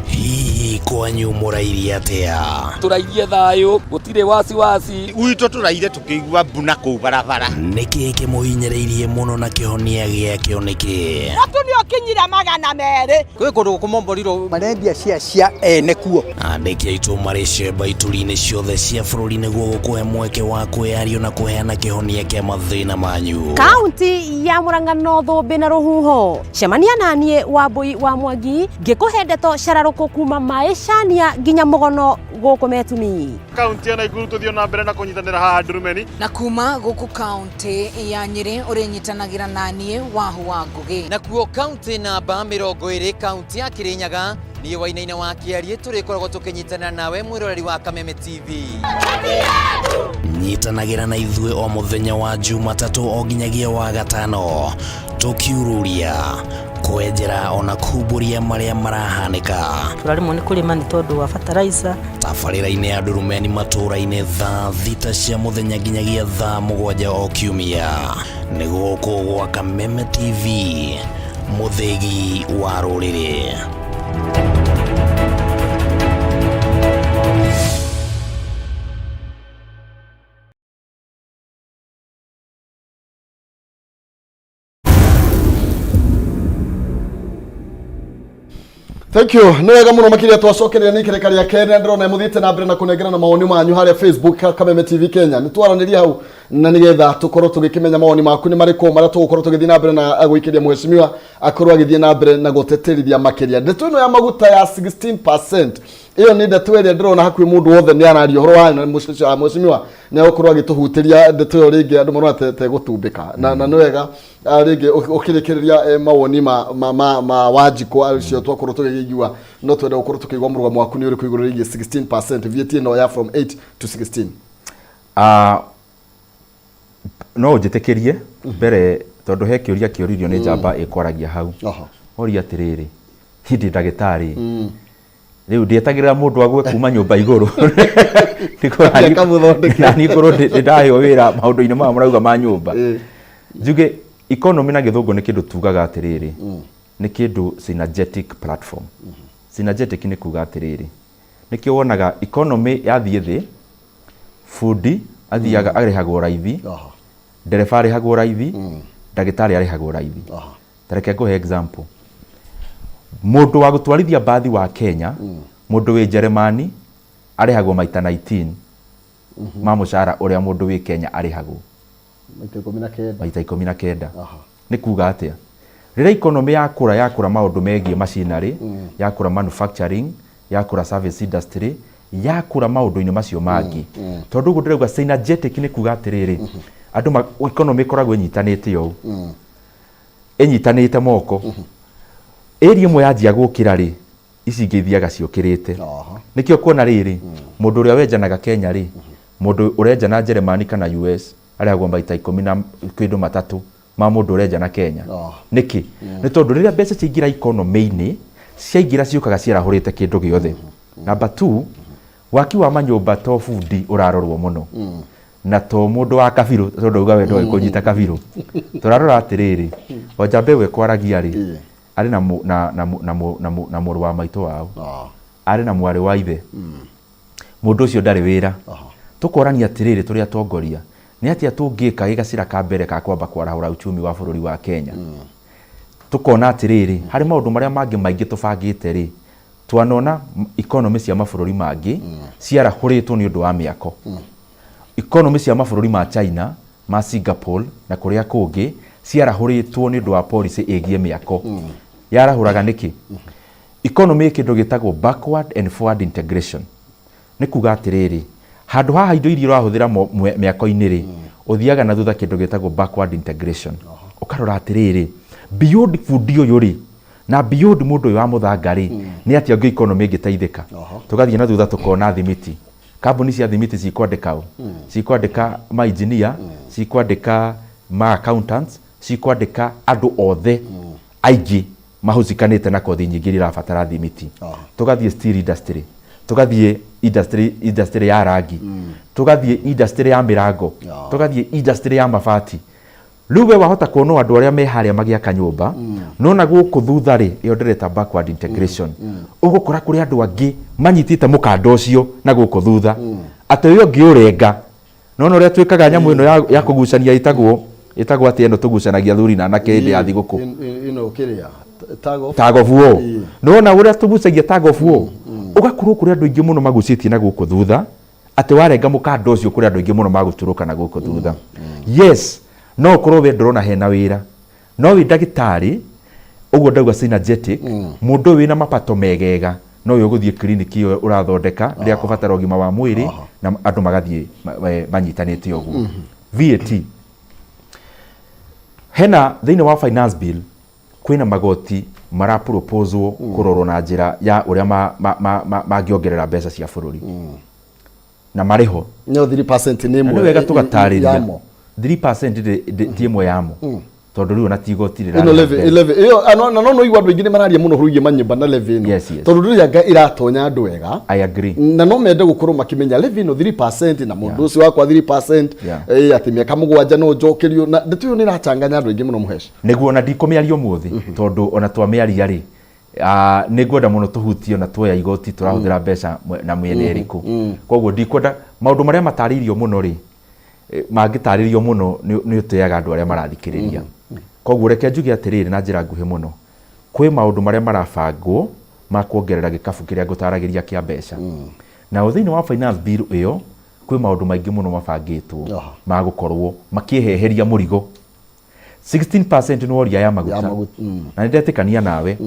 Hihi kwanyu mũrairie atĩa? Tũrairie thayũ, gũtirĩ wasiwasi. Gwitũ tũraire tũkĩigua mbu na kũu barabara. Nĩkĩ kĩmũhinyĩrĩirie mũno na kĩhonia gĩakĩo nĩkĩ? Mũtu nĩ ũkinyire 200. Kwĩ kũndũ gũkũmomborirwo marendia cia cia ene kuo. Andĩki aitũ marĩ cemba ituri-inĩ ciothe cia bũrũri nĩguo gũkũhe mweke wa kwĩyaria na kũheana kĩhonia kĩa mathĩna manyu. Kaunti ya Murang'a no thũmbĩ na rũhuho. Cemania naniĩ Wambui wa Mwangi ngĩkũhe ndeto cararũkũ kuma maĩcania nginya mũgono gũkũ Metumi. Kaunti ya Nakuru tũthiĩ na mbere na kũnyitanĩra haha Ndurumeni. Na kuma gũkũ kaunti ya Nyĩrĩ ũrĩnyitanagĩra naniĩ Wahu wa Ngũgĩ. Nakuo kaunti namba 20 kaunti ya Kirinyaga niĩ Wainaina wa Kĩariĩ tũrĩkoragwo tũkĩnyitanĩra nawe mwĩroreri wa Kameme TV. Nyitanagĩra na ithuĩ o mũthenya wa Jumatatũ o nginyagia wa gatano tũkiururia kwenjera ona kumbũria marĩa marahanĩka. Tũraremwo nĩ kũrĩma nĩ tondũ wa fertilizer. Tabarĩra-inĩ ya Ndurumeni matũũra-inĩ thaa 6 cia mũthenya nginyagia thaa 7 o kiumia. Nĩ gũkũ gwa Kameme TV, mũthĩgi wa rũrĩrĩ. Thank you. Nĩ wega mũno makĩria twacokereria nĩ ikereka rĩa kerĩ na ndĩrona mũthiĩte na mbere na kũnengerana mawoni manyu harĩa Facebook Kameme TV Kenya. Nĩ twaranĩria hau na nĩgetha tũkorwo tũgĩkĩmenya mawoni maku nĩ marĩkũ marĩa tũgũkorwo tũgĩthiĩ na mbere na gũikĩria mheshimiwa akorwo agĩthiĩ na mbere na gũtĩtĩrithia makĩria. Ndeto ĩno ya maguta ya 16% ĩyo nĩ ndeto ĩrĩa ndĩrona hakuhĩ mũndũ wothe nĩ araria ũhoro wayo na mheshimiwa nĩ egũkorwo agĩtũhutĩria ndeto ĩyo rĩngĩ andũ marona te gũtumbĩka na nĩ wega rĩngĩ ũkĩrĩkĩrĩria mawoni ma Wanjikũ acio twakorwo tũgĩkĩigua no twende gũkorwo tũkĩigua mũrũgamo waku nĩ ũrĩkũ igũrũ rĩgiĩ 16% VAT ĩno ya from 8 to 16. No ũnjĩtĩkĩrie mbere tondũ he kĩũria kĩũririo nĩ njamba ĩkwaragia hau. Oria atĩrĩrĩ, niĩ ndĩ ndagĩtarĩ. Rĩu ndietagĩrĩra mũndũ agwe kuma nyũmba igũrũ. Nani ngorwo ndaheo wĩra maũndũ-inĩ maya mũrauga ma nyũmba. Njuge economy na gĩthũngũ nĩ kĩndũ tugaga atĩrĩrĩ, nĩ kĩndũ synergetic platform. Synergetic nĩ kuga atĩrĩrĩ, nĩkĩo wonaga economy yathiĩ thĩ, bundi athiaga arĩhagwo raithi, ndereba arĩhagwo raithi, ndagĩtarĩ arĩhagwo raithi. Ta reke ngũhe example. Mũndũ wa gũtwarithia mbathi wa Kenya, mũndũ wĩ Jeremani arĩhagwo maita 19 ma mũcara ũrĩa mũndũ wĩ Kenya arĩhagwo. Maita 19. Maita 19. Nĩ kuga atĩa? Rĩrĩa economy yakũra yakũra maũndũ megiĩ machinery, yakũra manufacturing, yakũra service industry, yakũra maũndũ-inĩ macio mangĩ. Tondũ ũguo ndĩrauga synergetic nĩ kuga atĩrĩrĩ, andũ economy ĩkoragwo ĩnyitanĩte ũũ. Ĩnyitanĩte moko. Area ĩmwe yanjia gũkĩra rĩ, ici ingĩ ithiaga ciũkĩrĩte. Nĩkĩo kuona rĩrĩ, mũndũ ũrĩa wenjanaga Kenya rĩ, mũndũ ũrenjana Jeremani kana US arĩhagwo maita 10 na kĩndũ matatũ ma mũndũ ũrenjana Kenya. Nĩkĩ? Nĩ tondũ rĩrĩa mbeca ciaingĩra economy-inĩ, ciaingĩra ciũkaga ciarahũrĩte kĩndũ gĩothe. Number 2, waki wa manyũmba to bundi ũrarorwo mũno. Na to mũndũ wa kabirũ tondũ uga we ndũĩ kũnyita kabirũ. Tũrarora atĩrĩrĩ, o njamba ĩyo ĩkwaragia rĩ, arĩ na mũrũ wa maitũ wao. Arĩ na mwarĩ wa ithe. Mũndũ ũcio ndarĩ wĩra. Tũkorania atĩrĩrĩ tũrĩ atongoria, Nĩ atĩa tũngĩka gĩgacĩra ka mbere ka kwamba kwarahũra uchumi wa bũrũri wa Kenya? Tũkona atĩrĩrĩ, harĩ maũndũ marĩa mangĩ maingĩ tũbangĩte rĩ, twanona economy cia mabũrũri mangĩ ciarahũrĩtwo nĩ ũndũ wa mĩako. Economy cia mabũrũri ma China, ma Singapore na kũrĩa kũngĩ ciarahũrĩtwo nĩ ũndũ wa policy ĩgiĩ mĩako. Yarahũraga nĩkĩ? Economy ĩ kĩndũ gĩtagwo backward and forward integration. Nĩ kuga atĩrĩrĩ, handũ haha indo iria ũrahũthĩra mĩako-inĩ rĩ, ũthiaga na thutha kĩndũ gĩtagwo backward integration. Ũkarora atĩrĩrĩ, beyond bundi ũyũ rĩ, na beyond mũndũ ũyũ wa mũthanga rĩ, nĩ atĩa ũngĩ economy ĩngĩteithĩka? Tũgathiĩ na thutha tũkona thimiti. Kambuni cia thimiti cikwandĩka ũ? Cikwandĩka ma engineer, cikwandĩka ma accountants, cikwandĩka andũ othe aingĩ mahusikanĩte na kothi nyingĩ iria irabatara thimiti. Tũgathiĩ steel industry, tũgathiĩ industry ya rangi, tũgathiĩ industry ya mĩrango, tũgathiĩ industry ya mabati. Rĩu we wahota kuona o andũ arĩa me harĩa magĩaka nyũmba, no na gũkũ thutha rĩ, ĩyo ndĩreta backward integration. Ũgũkora kũrĩ andũ angĩ manyitĩte mũkanda ũcio na gũkũ thutha, atĩ ũyũ ũngĩ ũrenga. No na ũrĩa twĩkaga nyamũ ĩno ya kũgucania ĩtagwo atĩa ĩno tũgucanagia athuri na anake hĩndĩ ya thigũkũ? Ĩno kĩrĩa? Tag of? Tag of war. Nĩwona ũrĩa tũgucagia tag of war? Ũgakorwo kũrĩ andũ aingĩ mũno magucĩtie na gũkũ thutha, atĩ warenga mũkanda ũcio kũrĩ andũ aingĩ mũno magũtũrũka na gũkũ thutha. Yes, no ũkorwo we ndũrona hena wĩra, no wĩ ndagĩtarĩ, ũguo ndauga synergetic, mũndũ ũyũ wĩna mapato megega no we ũgũthiĩ clinic ĩyo ũrathondeka rĩrĩa kũbatara ũgima wa mwĩrĩ, na andũ magathiĩ manyitanĩte ũguo. VAT hena thĩinĩ wa finance bill kwĩna magoti maraproposwo kũrorwo na njĩra ya ũrĩa mangĩongerera mbeca cia bũrũri na marĩ ho. No 3% nĩ Na ĩmwe nĩ wega tũgatarĩria yamo. 3% ti ĩmwe yamo, tondũ rĩu ona ti igoti Ĩno rĩrarĩha levy mbeca. Levy ĩyo na no no igua andũ aingĩ nĩ mararia mũno ũhoro wĩgiĩ manyũmba na levy ĩno. Yes, yes. Tondũ ndũrĩ anga ĩratonya andũ wega. I agree. Na no mende gũkorwo makĩmenya levy ĩno 3% na mũndũ ũcio wakwa 3%, atĩ mĩaka 7 no njokerio, na ndeto ĩyo nĩ ĩrachanganya andũ aingĩ mũno Mũhesh. Nĩguo ona ndikũmĩaria ũmũthĩ, tondũ ona twamĩaria rĩ, nĩ ngwenda mũno tũhutie ona tuoya igoti tũrahũthĩra mbeca na mĩena ĩrĩkũ. Koguo ndikwenda maũndũ marĩa matarĩirio mũno rĩ, mangĩtarĩrio mũno nĩ ũteaga andũ arĩa marathikĩrĩria. Koguo reke njuge atĩrĩrĩ na njĩra nguhĩ mũno, kwĩ maũndũ marĩa marabangwo ma kuongerera gĩkabu kĩrĩa ngũtaragĩria kĩa mbeca. Na thĩinĩ wa finance bill ĩyo kwĩ maũndũ maingĩ mũno mabangĩtwo ma gũkorwo makĩheheria mũrigo. 16% nĩ woria ya maguta. Ya maguta. Na nĩ ndetĩkania nawe,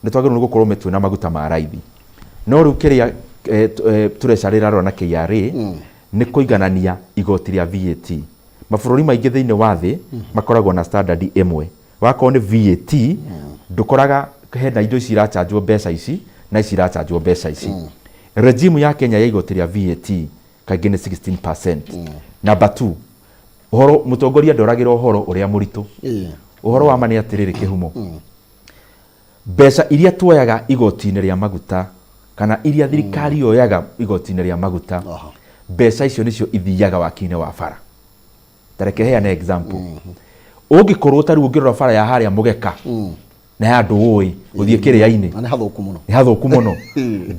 nĩ twagĩrĩirwo nĩ gũkorwo twĩna maguta ma raithi, no rĩu kĩrĩa Treasury ĩrarora na KRA nĩ kũiganania igoti rĩa VAT. Mabũrũri maingĩ thĩinĩ wa thĩ makoragwo na standard ĩmwe. Wakorwo nĩ VAT, ndũkoraga hena indo ici irachanjwo mbeca ici na ici irachanjwo mbeca ici. Regime ya Kenya ya igoti rĩa VAT kaingĩ nĩ 16%. Number 2, ũhoro mũtongoria ndoragĩra ũhoro ũrĩa mũritũ. Ũhoro wa ma nĩ atĩrĩrĩ kĩhumo, mbeca iria tuoyaga igoti-inĩ rĩa maguta kana iria thirikari yoyaga igoti-inĩ rĩa maguta, mbeca icio nĩcio ithiaga waki-inĩ wa bara. Ta reke heane example. Ũngĩkorwo ta rĩu ũngĩrora bara ya harĩa Mũgeka na ya ndũĩ gũthiĩ kĩrĩa-inĩ, Na nĩ hathũku mũno. Nĩ hathũku mũno.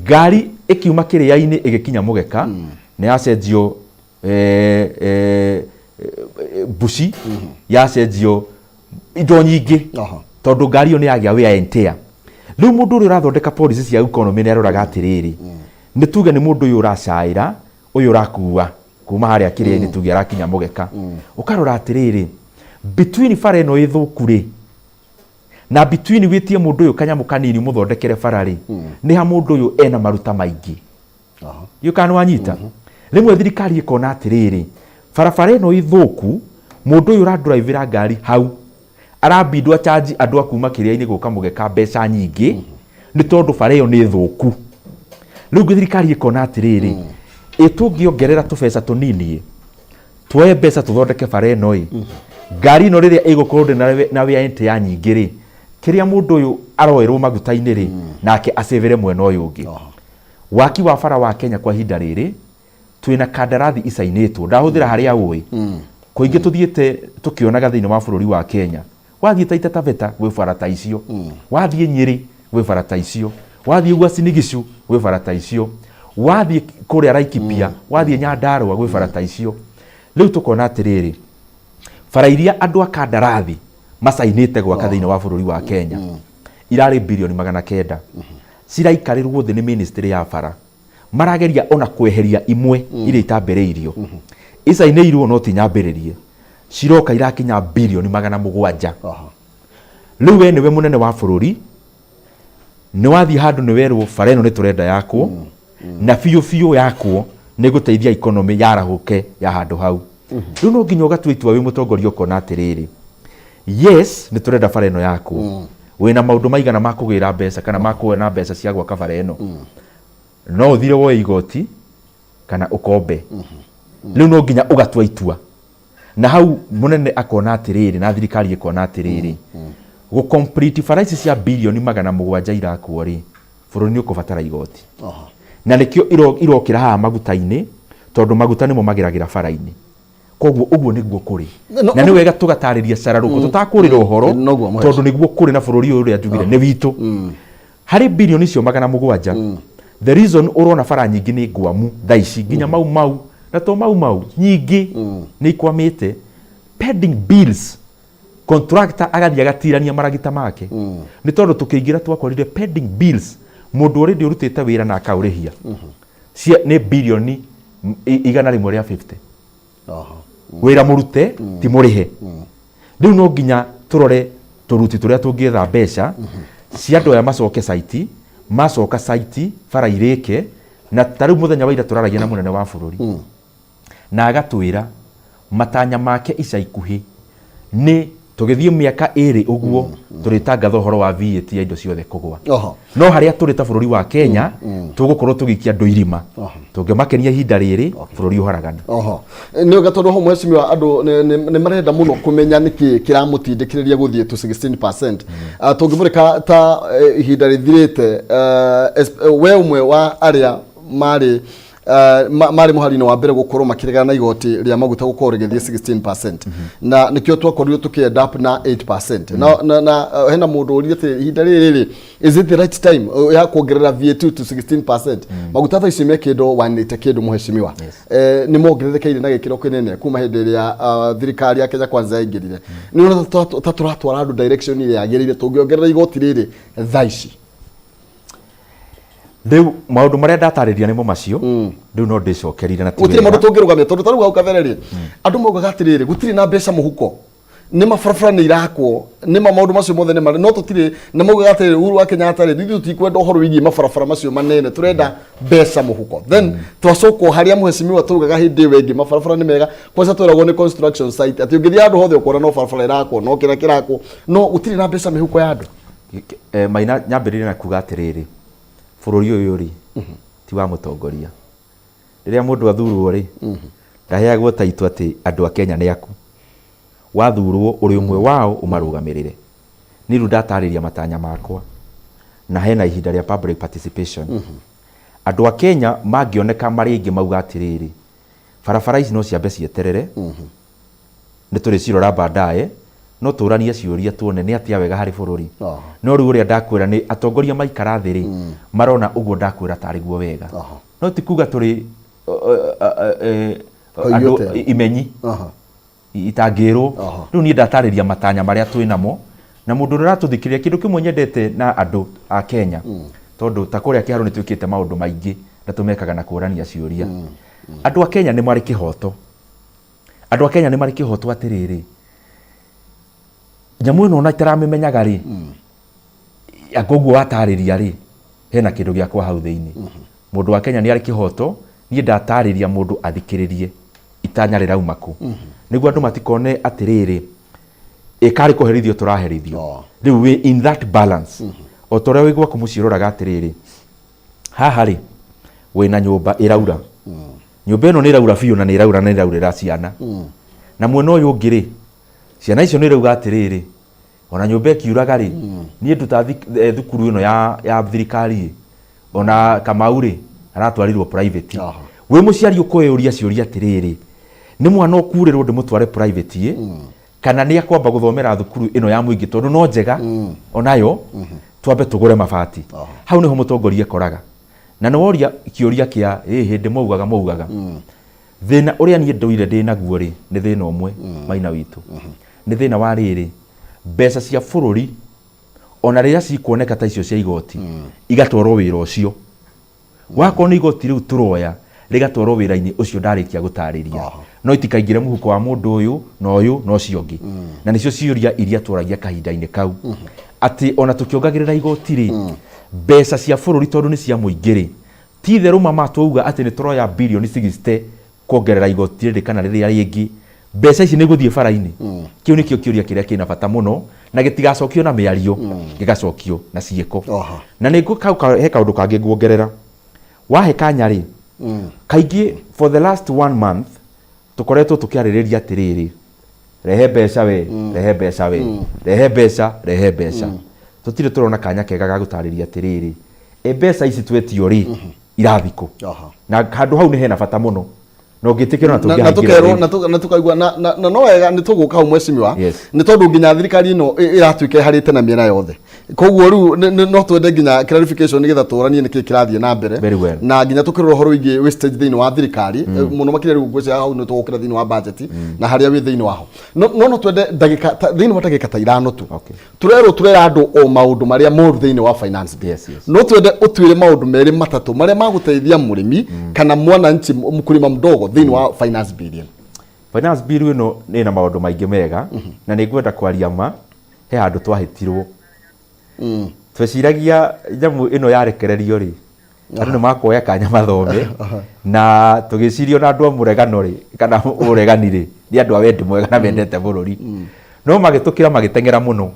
Ngari ĩkiuma kĩrĩa-inĩ ĩgĩkinya Mũgeka nĩ yacenjio mbuci, yacenjio indo nyingĩ, tondũ ngari ĩyo nĩ yagĩa wear and tear. Rĩu mũndũ ũrĩa ũrathondeka policy cia economy nĩ aroraga atĩrĩrĩ, nĩ tuge nĩ mũndũ ũyũ ũracaĩra ũyũ ũrakua kuma harĩa kĩrĩa-inĩ, tuge arakinya Mũgeka, ũkarora atĩrĩrĩ, between bara ĩno ĩthũku rĩ na between wĩtie mũndũ ũyũ kanyamũ kanini mũthondekere bara rĩ, nĩ ha mũndũ ũyũ ena maruta maingĩ. Ndiũĩ kana nĩwanyita. Rĩmwe thirikari ĩkona atĩrĩrĩ, barabara ĩno ĩthũku, mũndũ ũyũ ũradrive ngari hau arabindwo achanji andũ a kuma kĩrĩa-inĩ gũka Mũgeka mbeca nyingĩ, nĩ tondũ bara ĩyo nĩ thũku. Rĩu thirikari ĩkona atĩrĩrĩ, ĩ tũngĩongerera tũbeca tũnini ĩ, tuoye mbeca tũthondeke bara ĩno ĩ, ngari ĩno rĩrĩa ĩgũkorwo ndĩ na wear and tear nyingĩ rĩ, kĩrĩa mũndũ ũyũ aroerwo maguta-inĩ rĩ, nake acĩvĩre mwena ũyũ ũngĩ. Waki wa bara wa Kenya kwa ihinda rĩrĩ twĩna kandarathi icainĩtwo, ndahũthĩra harĩa ũĩ kũingĩ tũthiĩte tũkĩonaga thĩinĩ wa bũrũri wa Kenya. Wathiĩ Taita Taveta gwĩ bara ta icio, wathiĩ Nyĩrĩ gwĩ bara ta icio, wathiĩ Uasin Gishu gwĩ bara ta icio, wathiĩ kũrĩa Laikipia, wathiĩ Nyandarua gwĩ bara ta icio. Rĩu tũkona atĩrĩrĩ, bara iria andũ a kandarathi macainĩte gwaka thĩinĩ wa bũrũri wa Kenya irarĩ birioni 900, ciraikarĩrwo thĩ nĩ ministry ya bara, marageria ona kweheria imwe iria itambĩrĩirio, icainĩirwo no ti nyambĩrĩrie, ciroka irakinya birioni 700. Rĩu we nĩwe mũnene wa bũrũri, nĩ wathiĩ handũ nĩ werwo bara ĩno nĩ tũrenda yakwo, na biũ biũ yakwo nĩ gũteithia economy yarahũke ya handũ hau. Rĩu no nginya ũgatua itua wĩ mũtongoria, ũkona atĩrĩrĩ, yes, nĩ tũrenda bara ĩno yakwo, wĩna maũndũ maigana ma kũgĩra mbeca kana ma kuona mbeca cia gwaka bara ĩno, no ũthire woe igoti kana ũkombe. Rĩu no nginya ũgatua itua, na hau mũnene akona atĩrĩrĩ, na thirikari ĩkona atĩrĩrĩ, gũ complete bara ici cia birioni 700 irakwo rĩ, bũrũri nĩ ũkũbatara igoti, na nĩkĩo irokĩra haha maguta-inĩ, tondũ maguta nĩmo mageragĩra bara-inĩ. Koguo ũguo nĩguo kũrĩ, na nĩ wega tũgatarĩria cararũkũ tũtakũrĩra ũhoro, Noguo, mũheci. tondũ nĩguo kũrĩ na bũrũri ũyũ ũrĩa njugire nĩ witũ. Harĩ birioni icio 700, the reason ũrona bara nyingĩ nĩ ngwamu thaa ici, nginya Mau Mau, na to Mau Mau, nyingĩ nĩ ikwamĩte pending bills, contractor agathiĩ agatirania maragita make, nĩ tondũ tũkĩingĩra twakorire pending bills, mũndũ already ũrutĩte wĩra na akaũrĩhia, cia nĩ birioni 150, wĩra mũrute ti mũrĩhe. Rĩu no nginya tũrore tũruti tũrĩa tũngĩetha mbeca cia andũ aya macoke site, macoka site bara irĩke. Na ta rĩu mũthenya wa ira tũraragia na mũnene wa bũrũri, na agatwĩra matanya make ica ikuhĩ nĩ tũgĩthiĩ mĩaka 2 ũguo tũrĩtangatha ũhoro wa VAT ya indo ciothe kũgwa. No harĩa tũrĩ ta bũrũri wa Kenya, tũgũkorwo tũgĩikia andũ irima, tũngĩmakenia ihinda rĩrĩ bũrũri ũharagana. Oho, nĩ wega, tondũ ho mheshimiwa, andũ nĩ marenda mũno kũmenya nĩkĩ kĩramũtindĩkĩrĩria gũthiĩ to 16%. Tũngĩmũrĩka ta ihinda rĩthirĩte, we ũmwe wa arĩa marĩ marĩ mũhari-inĩ wa mbere gũkorwo makĩregana na igoti rĩa maguta gũkorwo rĩgĩthiĩ 16%, na nĩkĩo twakorirwo tũkĩ end up na 8%. Na hena mũndũ ũrire atĩ ihinda rĩrĩ rĩ, is it the right time ya kuongerera VAT to 16%? Maguta thaa ici me kĩndũ 180 kĩndũ, mũheshimiwa. Nĩ mongererekeire na gĩkĩro kĩnene kuma hĩndĩ ĩrĩa thirikari ya Kenya Kwanza yaingĩrire. Nĩ ũrona ta tũratwara andũ direction ĩrĩa yagĩrĩire tũngĩongerera igoti rĩrĩ thaa ici? Rĩu maũndũ marĩa ndatarĩria nĩmo macio, rĩu no ndĩcokerire na ti Gũtirĩ wega. Maũndũ tũngĩrũgamia, tondũ ta rĩu hau kabere rĩ, andũ maugaga atĩrĩrĩ, gũtirĩ na mbeca mũhuko, nĩ mabarabara nĩ irakwo, nĩ ma maũndũ macio mothe nĩ marĩ, no tũtirĩ na, maugaga atĩrĩrĩ, Uhuru wa Kenyatta rĩ, ithuĩ tũtikwenda ũhoro wĩgiĩ mabarabara macio manene, tũrenda mbeca mũhuko. Then twacokwo harĩa, mũheshimiwa, tugaga hĩndĩ ĩyo ĩngĩ mabarabara nĩ mega. Kwanza tweragwo nĩ construction site atĩ ũngĩthiĩ handũ hothe ũkona no barabara ĩrakwo, no kĩrĩa kĩrakwo, no gũtirĩ na mbeca mĩhuko ya andũ. Maina, nyambĩrĩrie na kuga atĩrĩrĩ, bũrũri ũyũ rĩ, ti wa mũtongoria. Rĩrĩa mũndũ athurwo rĩ, ndaheagwo taitũ atĩ andũ a Kenya nĩ aku. Wathurwo ũrĩ ũmwe wao ũmarũgamĩrĩre. Niĩ rĩu ndatarĩria matanya makwa, na hena ihinda rĩa public participation. Andũ a Kenya mangĩoneka marĩ aingĩ mauga atĩrĩrĩ, barabara ici no ciambe cieterere, nĩ tũrĩcirora baadaye, no tũranie ciũria tuone nĩ atĩa wega harĩ bũrũri. No rĩu ũrĩa ndakwĩra nĩ atongoria maikara thĩ rĩ, marona ũguo ndakwĩra tarĩ guo wega. No ti kuga tũrĩ andũ Koiyũte. Imenyi itangĩrwo. Rĩu niĩ ndatarĩria matanya marĩa twĩ namo, na mũndũ ũrĩa ũratũthikĩrĩria, kĩndũ kĩmwe nyendete na andũ a Kenya, tondũ ta kũrĩa kĩharo nĩ twĩkĩte maũndũ maingĩ na tũmekaga na kũrania ciũria, andũ a Kenya nĩ marĩ kĩhoto. Andũ a Kenya nĩ marĩ kĩhoto atĩrĩrĩ, nyamũ ĩno ona itaramĩmenyaga rĩ, anga ũguo watarĩria rĩ, hena kĩndũ gĩakwa hau thĩinĩ. Mũndũ wa Kenya nĩ arĩ kĩhoto. Niĩ ndatarĩria mũndũ athikĩrĩrie itanya rĩrauma kũ, nĩguo andũ matikone atĩrĩrĩ, ĩkarĩ kũherithio tũraherithio. Rĩu wĩ in that balance, o ta ũrĩa wĩ gwaku mũciĩ ũroraga atĩrĩrĩ, haha rĩ, wĩna nyũmba ĩraura, nyũmba ĩno nĩ ĩraura biũ, na nĩ ĩraura na nĩ ĩraurĩra ciana, na mwena ũyũ ũngĩ rĩ, ciana icio nĩ irauga atĩrĩrĩ, ona nyũmba ĩkiuraga rĩ, niĩ nduta thukuru ĩno ya thirikari ĩ, ona Kamau rĩ, aratwarirwo private. Wĩ mũciari ũkwĩyũria ciũria atĩrĩrĩ, nĩ mwana ũkurĩrwo ndĩmũtware private ĩ, kana nĩ akwamba gũthomera thukuru ĩno ya mũingĩ tondũ no njega onayo, twambe tũgũre mabati. Hau nĩho mũtongoria ekoraga, na nĩ woria kĩũria kĩa ĩ hĩndĩ maugaga. Thĩna ũrĩa niĩ ndũire ndĩ naguo rĩ, nĩ thĩna ũmwe Maina witũ. Nĩ thĩna wa rĩrĩ, mbeca cia bũrũri ona rĩrĩa cikuoneka ta icio cia igoti, igatwarwo wĩra ũcio. Wakorwo nĩ igoti rĩu tũroya rĩgatwarwo wĩra-inĩ ũcio ndarĩkia gũtarĩria, no itikaingĩre mũhuko wa mũndũ ũyũ na ũyũ na ũcio ũngĩ. Na nĩcio ciũria iria tworagia kahinda-inĩ kau, atĩ ona tũkĩongagĩrĩra igoti rĩ, mbeca cia bũrũri tondũ nĩ cia mũingĩ rĩ, ti itherũ mama twauga atĩ nĩ tũroya birioni 60 kuongerera igoti rĩrĩ kana rĩrĩa rĩngĩ, mbeca ici nĩ igũthiĩ bara-inĩ? Kĩu nĩkĩo kĩũria kĩrĩa kĩna bata mũno, na gĩtigacokio na mĩario, gĩgacokio na ciĩko. Na nĩ he kaũndũ kangĩ nguongerera. Wahe kanya rĩ, kaingĩ for the last one month tũkoretwo tũkĩarĩrĩria atĩrĩrĩ, rehe mbeca we, rehe mbeca we, rehe mbeca, rehe mbeca. Tũtirĩ tũrona kanya kega ga gũtarĩria atĩrĩrĩ, ĩ mbeca ici twetio rĩ, irathiĩ kũ? Na handũ hau nĩ hena bata mũno, na ũngĩtĩkĩra na na tũngĩhaingĩra tũkerwo rĩu. na tũkaigua na no wega nĩ tũgũka hau mwecimiwa, Yes. nĩ tondũ nginya thirikari ĩno ĩratuĩka ĩharĩte na mĩena yothe, koguo rĩu no twende nginya clarification nĩgetha tũranie nĩkĩ kĩrathiĩ na mbere. Very well. Na nginya tũkĩrora ũhoro wĩgiĩ wastage thĩinĩ wa thirikari, mũno makĩria rĩu ngwĩciria hau nĩ tũgũkĩra thĩinĩ wa budget na harĩa wĩ thĩinĩ waho, no twende ndagĩka thĩinĩ wa ndagĩka ta ithano tu. Turerwo turera andũ o maũndũ marĩa moru thĩinĩ wa finance bill. Yes. No twende ũtuĩre maũndũ merĩ matatũ marĩa magũteithia mũrĩmi kana mwananchi mkulima mdogo thĩinĩ wa finance bill ĩno. Finance bill ĩno ĩna maũndũ maingĩ mega, na nĩ ngwenda kwaria ma, he handũ twahĩtirwo. Tweciragia nyamũ ĩno yarekererio rĩ, andũ nĩ makuoya kanya mathome, na tũgĩciria ona andũ a mũregano rĩ, kana ũregani rĩ, nĩ andũ a wendi mwega na mendete bũrũri, no magĩtũkĩra magĩteng'era mũno.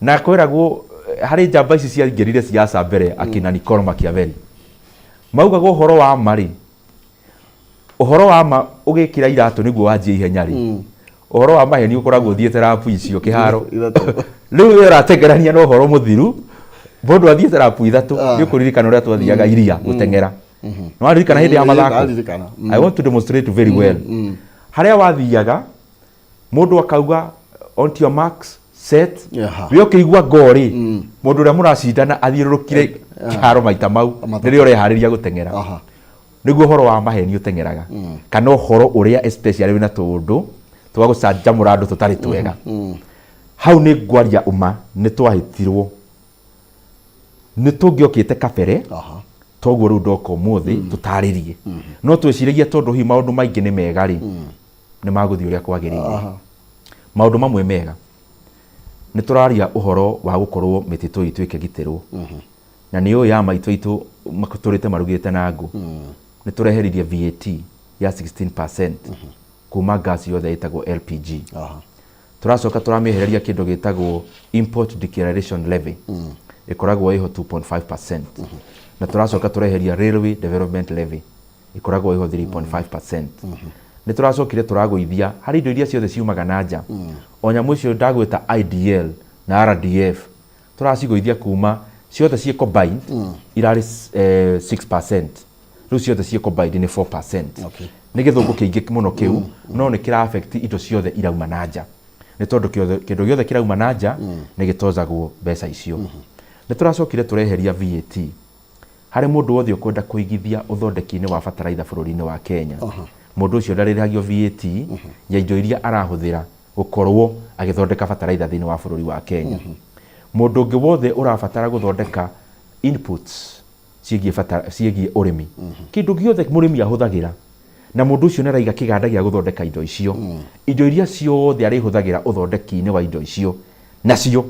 Na kwĩragwo harĩ njamba ici ciaingĩrire siasa mbere, akina Niccolo Machiavelli, maugaga ũhoro wa ma rĩ, ũhoro wa ma ũgĩkĩra iratũ nĩguo wanjie ihenya rĩ, ũhoro wa maheni ũkoragwo ũthiĩte rapu icio kĩharo. Rĩu we ũratengerania na ũhoro mũthiru, mũndũ athiĩte rapu ithatũ. Nĩ ũkũririkana ũrĩa twathiaga iria gũteng'era? Nĩ waririkana hĩndĩ ya mathako? Ndaririkana. I want to demonstrate very well. Harĩa wathiaga mũndũ akauga on to your marks, set, we ũkĩigua ngo rĩ, mũndũ ũrĩa mũracindana athiũrũrũkire kĩharo maita mau nĩrĩo ũreharĩria gũteng'era. Nĩguo ũhoro wa maheni ũteng'eraga, kana ũhoro ũrĩa especially wĩna tũũndũ twa gũcanjamũra andũ tũtarĩ twega. Hau nĩ ngwaria ũma, nĩ twahĩtirwo, nĩ tũngĩokĩte kabere toguo rĩu ndoka ũmũthĩ tũtarĩrie, no twĩciragia tondũ hihi maũndũ maingĩ nĩ mega rĩ, nĩ magũthiĩ ũrĩa kwagĩrĩire. Maũndũ mamwe mega, nĩ tũraria ũhoro wa gũkorwo mĩtitũ itũ ĩkĩgitĩrwo, na nĩ ũĩ ya maitũ aitũ matũrĩte marugĩte na ngũ. Nĩ tũreheririe VAT ya 16% kuma gas yothe ĩtagwo LPG. Tũracoka tũramĩehereria kĩndũ gĩtagwo import declaration levy, ĩkoragwo ĩho 2.5%, na tũracoka tũreheria railway development levy, ĩkoragwo ĩho 3.5%. Nĩ tũracokire tũragũithia harĩ indo iria ciothe ciumaga na nja, o nyamũ icio ndagwĩta IDL na RDF, tũracigũithia kuma ciothe ciĩ combined irarĩ 6%, rĩu ciothe ciĩ combined nĩ 4%. Nĩ gĩthũngũ kĩingĩ mũno kĩu, no nĩ kĩra affect indo ciothe irauma na nja, nĩ tondũ kĩndũ gĩothe kĩrauma na nja nĩ gĩtozagwo mbeca icio. Nĩ tũracokire tũreheria VAT harĩ mũndũ wothe ũkwenda kũigithia ũthondeki-inĩ wa bataraitha bũrũri-inĩ wa Kenya. Mũndũ ũcio ndarĩrĩhagio VAT ya indo iria arahũthĩra gũkorwo agĩthondeka bataraitha thĩinĩ wa bũrũri wa Kenya. Mũndũ ũngĩ wothe ũrabatara gũthondeka inputs ciĩgiĩ bata ciĩgiĩ ũrĩmi, kĩndũ gĩothe mũrĩmi ahũthagĩra, na mũndũ ũcio nĩ araiga kĩganda gĩa gũthondeka indo icio, indo iria ciothe arĩhũthagĩra ũthondeki-inĩ wa indo icio nacio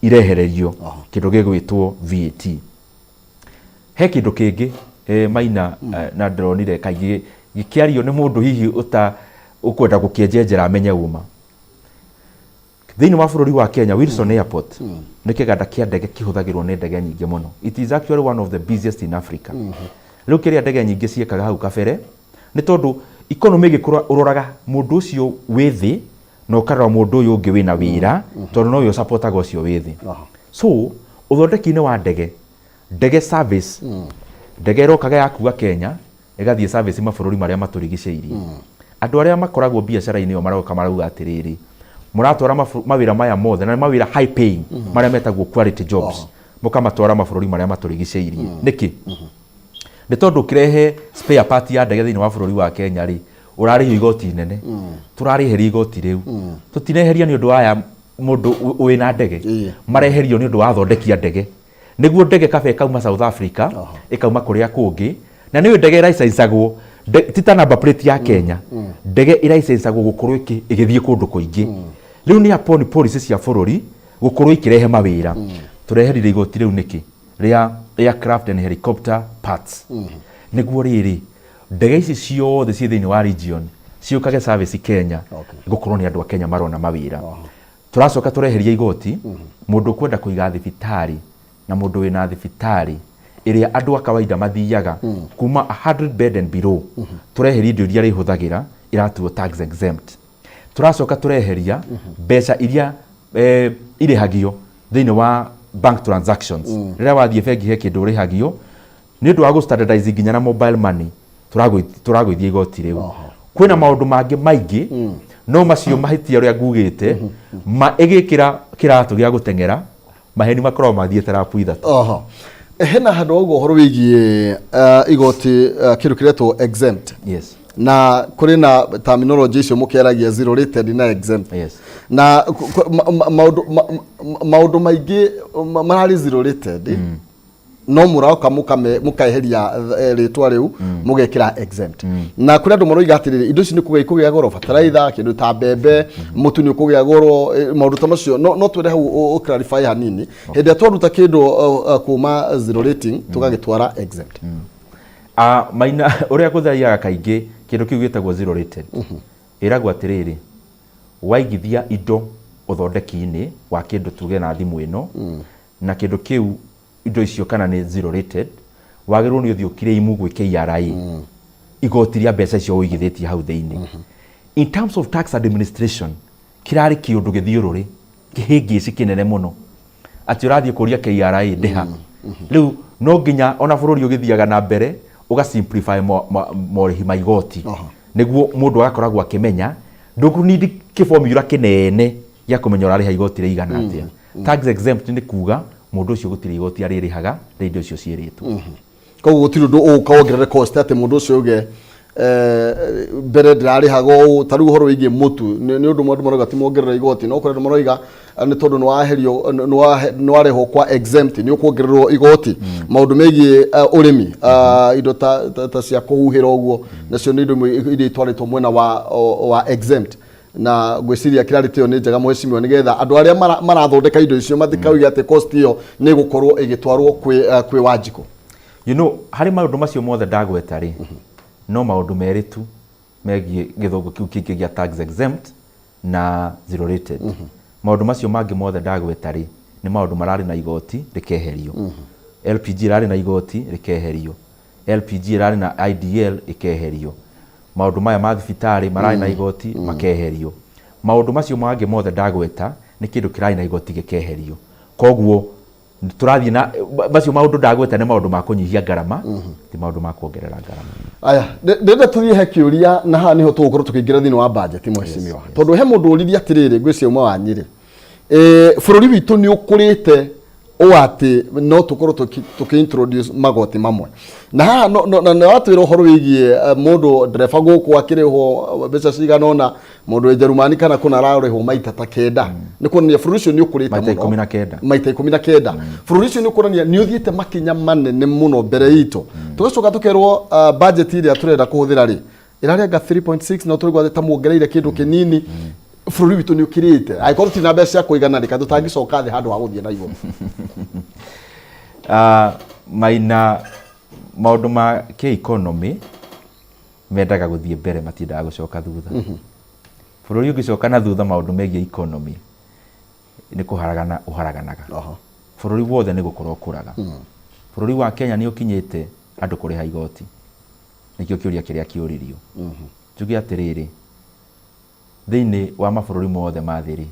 irehererio kĩndũ gĩgwĩtwo VAT. He kĩndũ kĩngĩ Maina, na ndĩronire kaingĩ gĩkĩario nĩ mũndũ hihi ũta ũkwenda gũkĩenjenjera amenye ũma. Thĩinĩ wa bũrũri wa Kenya, Wilson Airport nĩ kĩganda kĩa ndege kĩhũthagĩrwo nĩ ndege nyingĩ mũno. It is actually one of the busiest in Africa. Rĩu kĩrĩa ndege nyingĩ ciĩkaga hau kabere, nĩ tondũ economy ĩgĩkũra ũroraga mũndũ ũcio wĩ thĩ na ũkarora mũndũ ũyũ ũngĩ wĩna wĩra, tondũ nowe ũcapotaga ũcio wĩ thĩ. So ũthondeki-inĩ wa ndege, ndege service, ndege ĩrokaga yakua Kenya ĩgathiĩ service mabũrũri marĩa matũrigicĩirie. Andũ arĩa makoragwo biacara-inĩ ĩyo maroka marauga atĩrĩrĩ, mũratwara mawĩra maya mothe, na nĩ mawĩra high paying, marĩa metagwo quality jobs, mũkamatwara mabũrũri marĩa matũrigicĩirie nĩkĩ? Nĩ tondũ ũkĩrehe spare part ya ndege thĩinĩ wa bũrũri wa Kenya rĩ, ũrarĩhio igoti inene. Tũrarĩheria igoti rĩu. Tũtireheria nĩ ũndũ wa aya mũndũ wĩna ndege. Mareherio nĩ ũndũ wa athondeki a ndege. Nĩguo ndege kaba ĩkauma South Africa, ĩkauma kũrĩa kũngĩ, na nĩ ũĩ ndege ĩraicensagwo ti ta number plate ya Kenya. Ndege ĩraicensagwo gũkorwo ĩgĩthiĩ kũndũ kũingĩ. Rĩu nĩ upon policy cia bũrũri gũkorwo ikĩrehe mawĩra. Tũreheririe igoti rĩu nĩkĩ? Rĩa aircraft and helicopter parts. Nĩguo rĩrĩ, ndege ici ciothe ciĩ thĩinĩ wa region ciũkage service Kenya, gũkorwo nĩ andũ a Kenya marona mawĩra. Tũracoka tũreheria igoti mũndũ ũkwenda kũiga thibitarĩ na mũndũ wĩna thibitarĩ ĩrĩa andũ a kawaida mathiaga kuma 100 bed and below, tũreheria indo iria arĩhũthagĩra iratuo tax exempt. Tũracoka tũreheria mbeca iria irĩhagio thĩinĩ wa bank transactions. Rĩrĩa wathiĩ bengi he kĩndũ ũrĩhagio nĩ ũndũ wa gũ standardize nginya na mobile money, tũragũithia igoti rĩu. Kwĩna maũndũ mangĩ maingĩ, no macio mahĩtia ũrĩa ngugĩte, ma ĩgĩkĩra kĩratũ gĩa gũteng'era maheni makoragwo mathiĩte rapu 3. Hena handũ wauga ũhoro wĩgiĩ igoti, kĩndũ kĩretwo exempt. Na kũrĩ na terminology icio mũkĩaragia, zero rated na exempt. Na maũndũ maingĩ mararĩ zero rated, no mũroka mũkeheria rĩtwa rĩu, mũgekĩra exempt. Na kũrĩ andũ maroiga atĩrĩrĩ, indo ici nĩ kũgĩa ikũgĩa goro, bataraitha, kĩndũ ta mbembe, mũtu nĩ ũkũgĩa goro, maũndũ ta macio. No twende hau ũ clarify hanini, hĩndĩ ĩrĩa twaruta kĩndũ kuma zero rating tũgagĩtwara exempt. Maina, ũrĩa gũthiaga kaingĩ, kĩndũ kĩu gĩtagwo zero rated, ĩragwo atĩrĩrĩ, waigithia indo ũthondeki-inĩ wa kĩndũ, tuge na thimũ ĩno, na kĩndũ kĩu, indo icio kana nĩ zero rated, wagĩrĩirwo nĩ ũthiĩ ũkirĩimu gwĩ KRA igoti rĩa mbeca icio ũigithĩtie hau thĩinĩ. In terms of tax administration, kĩrarĩ kĩũndũ gĩthiũrũrĩ kĩhĩngĩci kĩnene mũno atĩ ũrathiĩ kũria KRA ndĩha. Rĩu no nginya ona bũrũri ũgĩthiaga na mbere ũga simplify morĩhi ma igoti, nĩguo mũndũ agakoragwo akĩmenya ndũkũnindi kĩbomura kĩnene gĩa kũmenya ũrarĩha igoti rĩigana atĩa. Tax exempt nĩ kuga mũndũ ũcio gũtirĩ igoti arĩrĩhaga rĩa indo icio ciĩrĩtwo. Koguo gũtirĩ ũndũ ũgũka wongerere cost atĩ mũndũ ũcio uge mbere ndĩrarĩhaga ũũ. Ta rĩu ũhoro wĩgiĩ mũtu, nĩ ũndũ andũ marauga ti mongerere igoti, no kũrĩ andũ maroiga nĩ tondũ nĩ waherio, nĩ warehwo kwa exempt, nĩ ũkuongererwo igoti. Maũndũ megiĩ ũrĩmi, indo ta cia kũhuhĩra ũguo, nacio nĩ indo imwe iria itwarĩtwo mwena wa exempt. Na ngwĩciria clarity ĩyo nĩ njega, mheshimiwa, nĩgetha andũ arĩa marathondeka indo icio matikauge atĩ cost ĩyo nĩ ĩgũkorwo ĩgĩtwarwo kwĩ Wanjikũ. Harĩ maũndũ macio mothe ndagweta rĩ, no maũndũ merĩ tu megiĩ gĩthũngũ kĩu kĩngĩ gĩa tax exempt na zero rated. Maũndũ macio mangĩ mothe ndagweta rĩ, nĩ maũndũ mararĩ na igoti rĩkeherio. LPG ĩrarĩ na igoti rĩkeherio, LPG ĩrarĩ na IDL ĩkeherio, maũndũ maya ma thibitarĩ mararĩ na igoti makeherio. Maũndũ macio mangĩ mothe ndagweta nĩ kĩndũ kĩrarĩ na igoti gĩkeherio. Koguo tũrathiĩ na macio maũndũ ndagweta nĩ maũndũ ma kũnyihia ngarama, ti maũndũ ma kuongerera ngarama. Aya, ndĩrenda tũthiĩ he kĩũria, na haha nĩho tũgũkorwo tũkĩingĩra thĩinĩ wa budget, mheshimiwa, tondũ he mũndũ ũririe atĩrĩrĩ, ngwĩciria uma wa Nyĩrĩ, bũrũri witũ nĩ ũkũrĩte ũũ atĩ no tũkorwo tũkĩ introduce magoti mamwe? Na haha na nĩ watwĩra ũhoro wĩgiĩ mũndũ ndereba gũkũ akĩrĩhwo mbeca cigana ũna, mũndũ wĩ Njerumani kana kũna ararĩhwo maita ta 9. Nĩ kuonania bũrũri ũcio nĩ ũkũrĩte Maita mũno. 19. Maita 19. Bũrũri ũcio nĩ ũkuonania nĩ ũthiĩte makinya manene mũno mbere itũ. Tũgacoka tũkerwo budget ĩrĩa tũrenda kũhũthĩra rĩ, ĩrarĩ anga 3.6, no tũrĩgwa ta muongereire kĩndũ kĩnini. Bũrũri witũ nĩ ũkĩrĩte, angĩkorwo tũtirĩ na mbeca cia kũigana rĩ, kaĩ tũtangĩcoka thĩ handũ ha gũthiĩ na igũrũ? Maina, maũndũ ma kĩ-economy mendaga gũthiĩ mbere, matiendaga gũcoka thutha. Bũrũri ũngĩcoka na thutha maũndũ megiĩ economy, nĩ kũharagana ũharaganaga. Bũrũri wothe nĩ gũkũra ũkũraga. Bũrũri wa Kenya nĩ ũkinyĩte andũ kũrĩha igoti, nĩkĩo kĩũria kĩrĩa kĩũririo. Njuge atĩrĩrĩ, thĩinĩ wa mabũrũri mothe ma thĩ rĩ,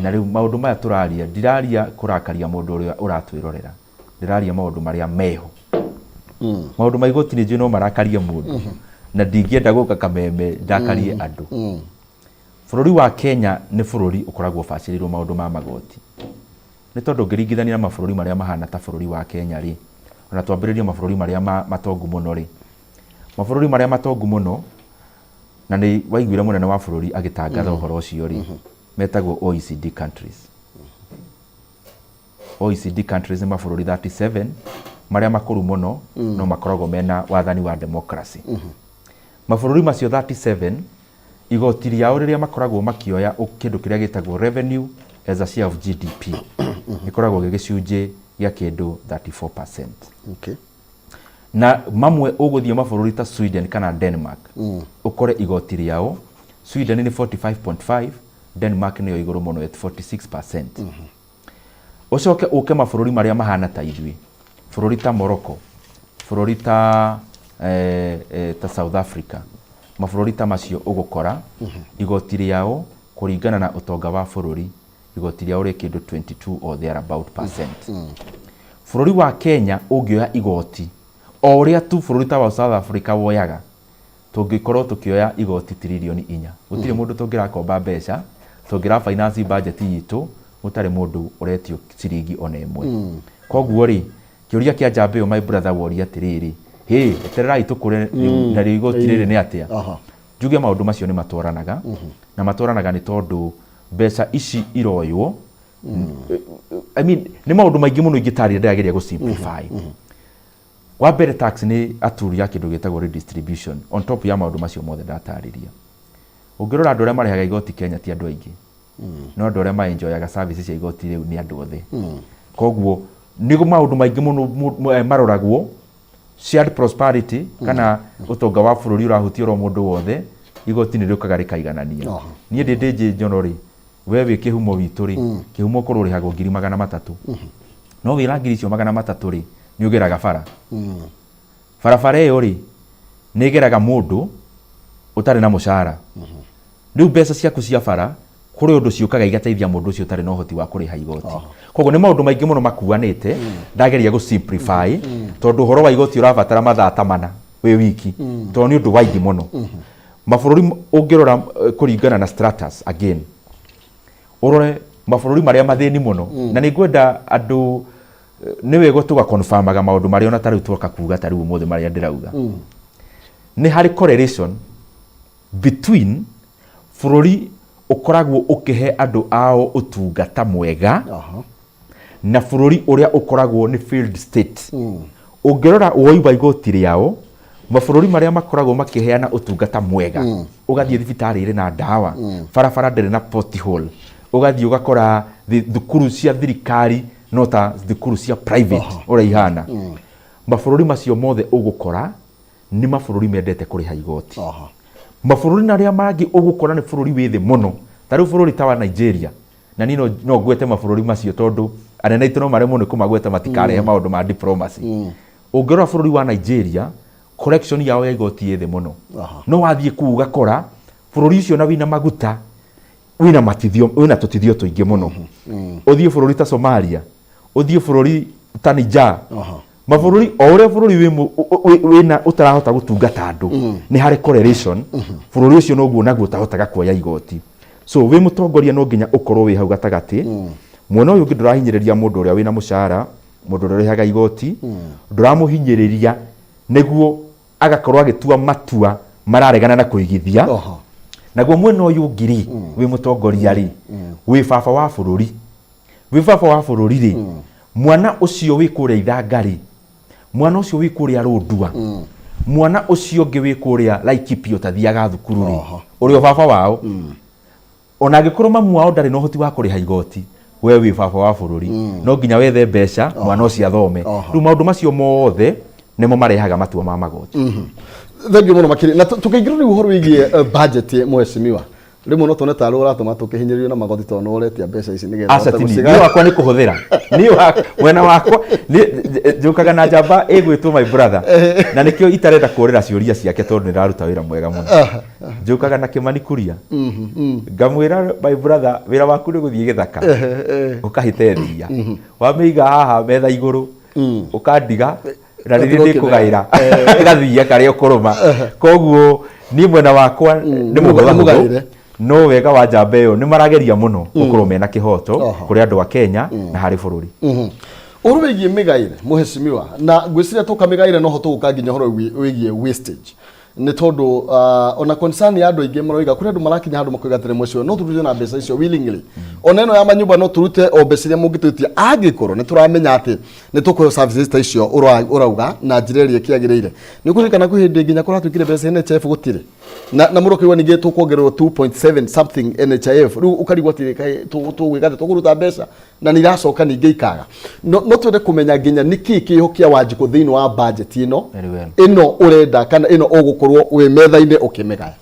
na rĩu maũndũ maya tũraria, ndiraria kũrakaria mũndũ ũrĩa ũratwĩrorera, ndĩraria maũndũ marĩa meho. Maũndũ ma igoti nĩ njũĩ no marakarie mũndũ, na ndingĩenda gũka Kameme ndakarie andũ. Bũrũri wa Kenya nĩ bũrũri ũkoragwo ũbacĩrĩirwo maũndũ ma magoti, nĩ tondũ ũngĩringithania na mabũrũri marĩa mahana ta bũrũri wa Kenya rĩ, Ona twambĩrĩrie mabũrũri marĩa matongu mũno rĩ, mabũrũri marĩa matongu mũno, na nĩ waiguire mũnene wa bũrũri agĩtangatha ũhoro ũcio rĩ, metagwo OECD countries. OECD countries nĩ mabũrũri 37 marĩa makũrũ mũno no makoragwo mena wathani wa democracy. Mabũrũri macio 37 igoti rĩao rĩrĩa makoragwo makĩoya kĩndũ kĩrĩa gĩtagwo revenue as a share of GDP gĩkoragwo gĩ gĩcunjĩ gĩa kĩndũ 34%. Na mamwe ũgũthiĩ mabũrũri ta Sweden kana Denmark ũkore igoti rĩao Sweden nĩ 45.5, Denmark nĩyo igũrũ mũno at 46%. Ũcoke ũke mabũrũri marĩa mahana ta ithuĩ, bũrũri ta Morocco, bũrũri ta, eh, eh, ta South Africa, mabũrũri ta macio ũgũkora igoti rĩao kũringana na ũtonga wa bũrũri, igoti rĩao rĩ kĩndũ 22 or thereabout percent. Bũrũri wa Kenya ũngĩoya igoti o ũrĩa tu bũrũri ta wa South Africa woyaga, tũngĩkorwo tũkĩoya igoti tiririoni inya. Gũtirĩ mũndũ tũngĩrakomba mbeca, tũngĩra finance budget itũ gũtarĩ mũndũ ũretio ciringi ona ĩmwe. Koguo rĩ, kĩũria kĩa njamba ĩyo my brother woria atĩrĩrĩ, hĩ, etererai tũkũre narĩo igoti rĩrĩ nĩ atĩa? Njuge maũndũ macio nĩ matwaranaga, na matwaranaga nĩ tondũ mbeca ici iroywo, I mean, nĩ maũndũ maingĩ mũno ingĩtarĩria ndĩrageria gũ simplify. Wa mbere tax nĩ a tool ya kĩndũ gĩtagwo redistribution on top ya maũndũ macio mothe ndatarĩria. Ũngĩrora andũ arĩa marĩhaga igoti Kenya ti andũ aingĩ. No andũ arĩa ma enjoyaga services cia igoti rĩu nĩ andũ othe. Koguo nĩ maũndũ maingĩ mũno maroragwo, shared prosperity kana ũtonga wa bũrũri ũrahutia oro mũndũ wothe, igoti nĩ rĩũkaga rĩkaiganania. Niĩ ndĩ Ndĩnjĩ Njono rĩ, we wĩ kĩhumo witũ rĩ, kĩhumo korwo ũrĩhagwo ngiri magana matatũ. No wĩra ngiri icio magana matatũ rĩ, nĩ ũgeraga bara. Barabara ĩyo rĩ, nĩ ĩgeraga mũndũ ũtarĩ na mũcara. Rĩu mbeca ciaku cia bara, kũrĩ ũndũ ciũkaga igateithia mũndũ ũcio ũtarĩ na ũhoti wa kũrĩha igoti. Koguo nĩ maũndũ maingĩ mũno makuanĩte, ndageria gũ simplify, tondũ ũhoro wa igoti ũrabatara mathaa ta mana wĩ wiki, tondũ nĩ ũndũ waingĩ mũno. Mabũrũri ũngĩrora kũringana na stratus again, ũrore mabũrũri marĩa mathĩni mũno, na nĩ ngwenda andũ nĩ wega tũga confirmaga maũndũ marĩa ona ta rĩu twoka kuga ta rĩu ũmũthĩ marĩa ndĩrauga. Nĩ harĩ correlation between bũrũri ũkoragwo ũkĩhe andũ ao ũtungata mwega na bũrũri ũrĩa ũkoragwo nĩ failed state. Ũngĩrora woi wa igoti rĩao, mabũrũri marĩa makoragwo makĩheana ũtungata mwega, ũgathiĩ thibitarĩ ĩrĩ na ndawa, barabara ndĩrĩ na pothole, ũgathiĩ ũgakora thukuru cia thirikari no ta thukuru cia private ũrĩa ihana. Mabũrũri macio mothe ũgũkora nĩ mabũrũri mendete kũrĩha igoti. Mabũrũri marĩa mangĩ ũgũkora nĩ bũrũri wĩ thĩ mũno, ta rĩu bũrũri ta wa Nigeria, na niĩ no ngwete mabũrũri macio tondũ anene aitũ no maremwo nĩ kũmagweta matikarehe maũndũ ma diplomacy. Ũngĩrora bũrũri wa Nigeria, collection yao ya igoti ĩ thĩ mũno. No wathiĩ kũu ũgakora bũrũri ũcio na wĩna maguta, wĩna matithio, wĩna tũtithio tũingĩ mũno. Ũthiĩ bũrũri ta Somalia, ũthiĩ bũrũri ta Niger, mabũrũri o ũrĩa bũrũri wĩna ũtarahota gũtungata andũ, nĩ harĩ correlation, bũrũri ũcio noguo naguo ũtahotaga kuoya igoti. So wĩ mũtongoria no nginya ũkorwo wĩ hau gatagatĩ. Mwena ũyũ ũngĩ ndũrahinyĩrĩria mũndũ ũrĩa wĩna mũcara, mũndũ ũrĩa ũrĩhaga igoti, ndũramũhinyĩrĩria nĩguo agakorwo agĩtua matua mararegana na kũigithia. Naguo mwena ũyũ ũngĩ rĩ, wĩ mũtongoria rĩ, wĩ baba wa bũrũri. Wĩ baba wa bũrũri rĩ, mwana ũcio wĩ kũrĩa Ithanga rĩ, mwana ũcio wĩ kũrĩa Rũndua, mwana ũcio ũngĩ wĩ kũrĩa Laikipia ũtathiaga thukuru rĩ, ũrĩ o baba wao. Ona angĩkorwo mamu wao ndarĩ na ũhoti wa kũrĩha igoti, we wĩ baba wa bũrũri, no nginya wethe mbeca mwana ũcio athome. Rĩu maũndũ macio mothe nĩmo marehaga matua ma magoti. Thengiũ mũno makĩria. Na tũkĩingĩra rĩu ũhoro wĩgiĩ budget, mheshimiwa, rĩmwe no tuone tarĩ ũratũma tũkĩhinyĩrĩrio na magoti tondũ nĩ ũretia mbeca ici nĩgetha Aca ũhote ti niĩ. gũciga- Niĩ wakwa nĩ kũhũthĩra. Niĩ mwena wakwa njũkaga na njamba ĩgwĩtwo my brother. Na nĩkĩo itarenda kũrĩra ciũria ciake tondũ nĩ ĩraruta wĩra mwega mũno. Njũkaga na Kĩmani Kuria. Ngamwĩra my brother wĩra waku nĩ gũthiĩ gĩthaka. Ũkahĩte thiia. Wamĩiga haha metha igũrũ. Ũkandiga na nĩ Ũgatigwo niĩ ndĩkũgaĩra gathiia karĩa ũkũrũma. Koguo niĩ mwena wakwa nĩ mũhũthahũthũ. Mũgaĩre. No wega wa njamba ĩyo nĩ marageria mũno gũkorwo mena kĩhoto kũrĩ andũ a Kenya na harĩ bũrũri. Ũhoro wĩgiĩ mĩgaĩre mũhecimiwa, na ngwĩciria tũka mĩgaĩre noho tũgũka nginya ũhoro wĩgiĩ wastage, nĩ tondũ ona concern ya andũ aingĩ maroiga kũrĩ andũ marakinya handũ makoiga atĩrĩ, mũcio no tũrute na mbeca icio willingly, ona ĩno ya manyũmba no tũrute o mbeca iria mũngĩtwĩtia angĩkorwo nĩ tũramenya atĩ nĩ tũkũheo services ta icio ũrauga na njĩra ĩrĩa ĩkĩagĩrĩire. Nĩ ũkũririkana kwĩ hĩndĩ nginya kũratuĩkire mbeca NHIF gũtirĩ na mũrokĩigua ningĩ tũkuongererwo 2.7 something NHIF, rĩu ũkarigwo atĩrĩ, kaĩ tũgwĩka atĩa, tũkũruta mbeca na nĩ iracoka ningĩ ikaga. No twende kũmenya nginya nĩ kĩĩ kĩho kĩa Wanjikũ thĩinĩ wa budget ĩno Very well. ĩno ũrenda kana ĩno ũgũkorwo wĩ metha-inĩ ũkĩmĩgaya.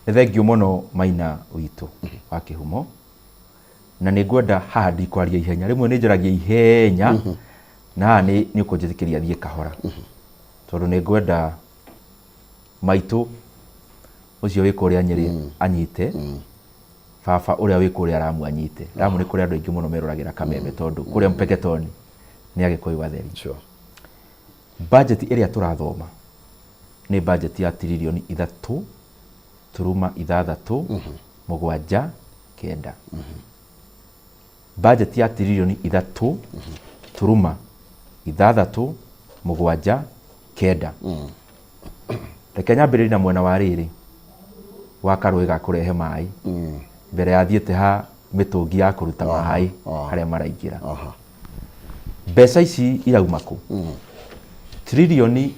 Nĩ thengiũ mũno Maina witũ wa Kĩhumo, na nĩ ngwenda haha ndikwaria ihenya, rĩmwe nĩ njaragia ihenya, na haha nĩ ũkũnjĩtĩkĩria thiĩ kahora, tondũ nĩ ngwenda maitũ ũcio wĩ kũrĩa Nyĩrĩ anyite, baba ũrĩa wĩ kũrĩa Ramu anyite. Ramu nĩ kũrĩa andũ aingĩ mũno meroragĩra Kameme, tondũ kũrĩa Mpeketoni nĩ Agĩkũyũ atheri. Budget ĩrĩa tũrathoma nĩ budget ya tiririoni 3.679. Budget ya tiririoni 3.679. Reke nyambĩrĩrie na mwena wa rĩrĩ wa karũĩ ga kũrehe maĩ, mbere ya thiĩte ha mĩtũngi ya kũruta maĩ harĩa maraingĩra. Mbeca ici irauma kũ? Tiririoni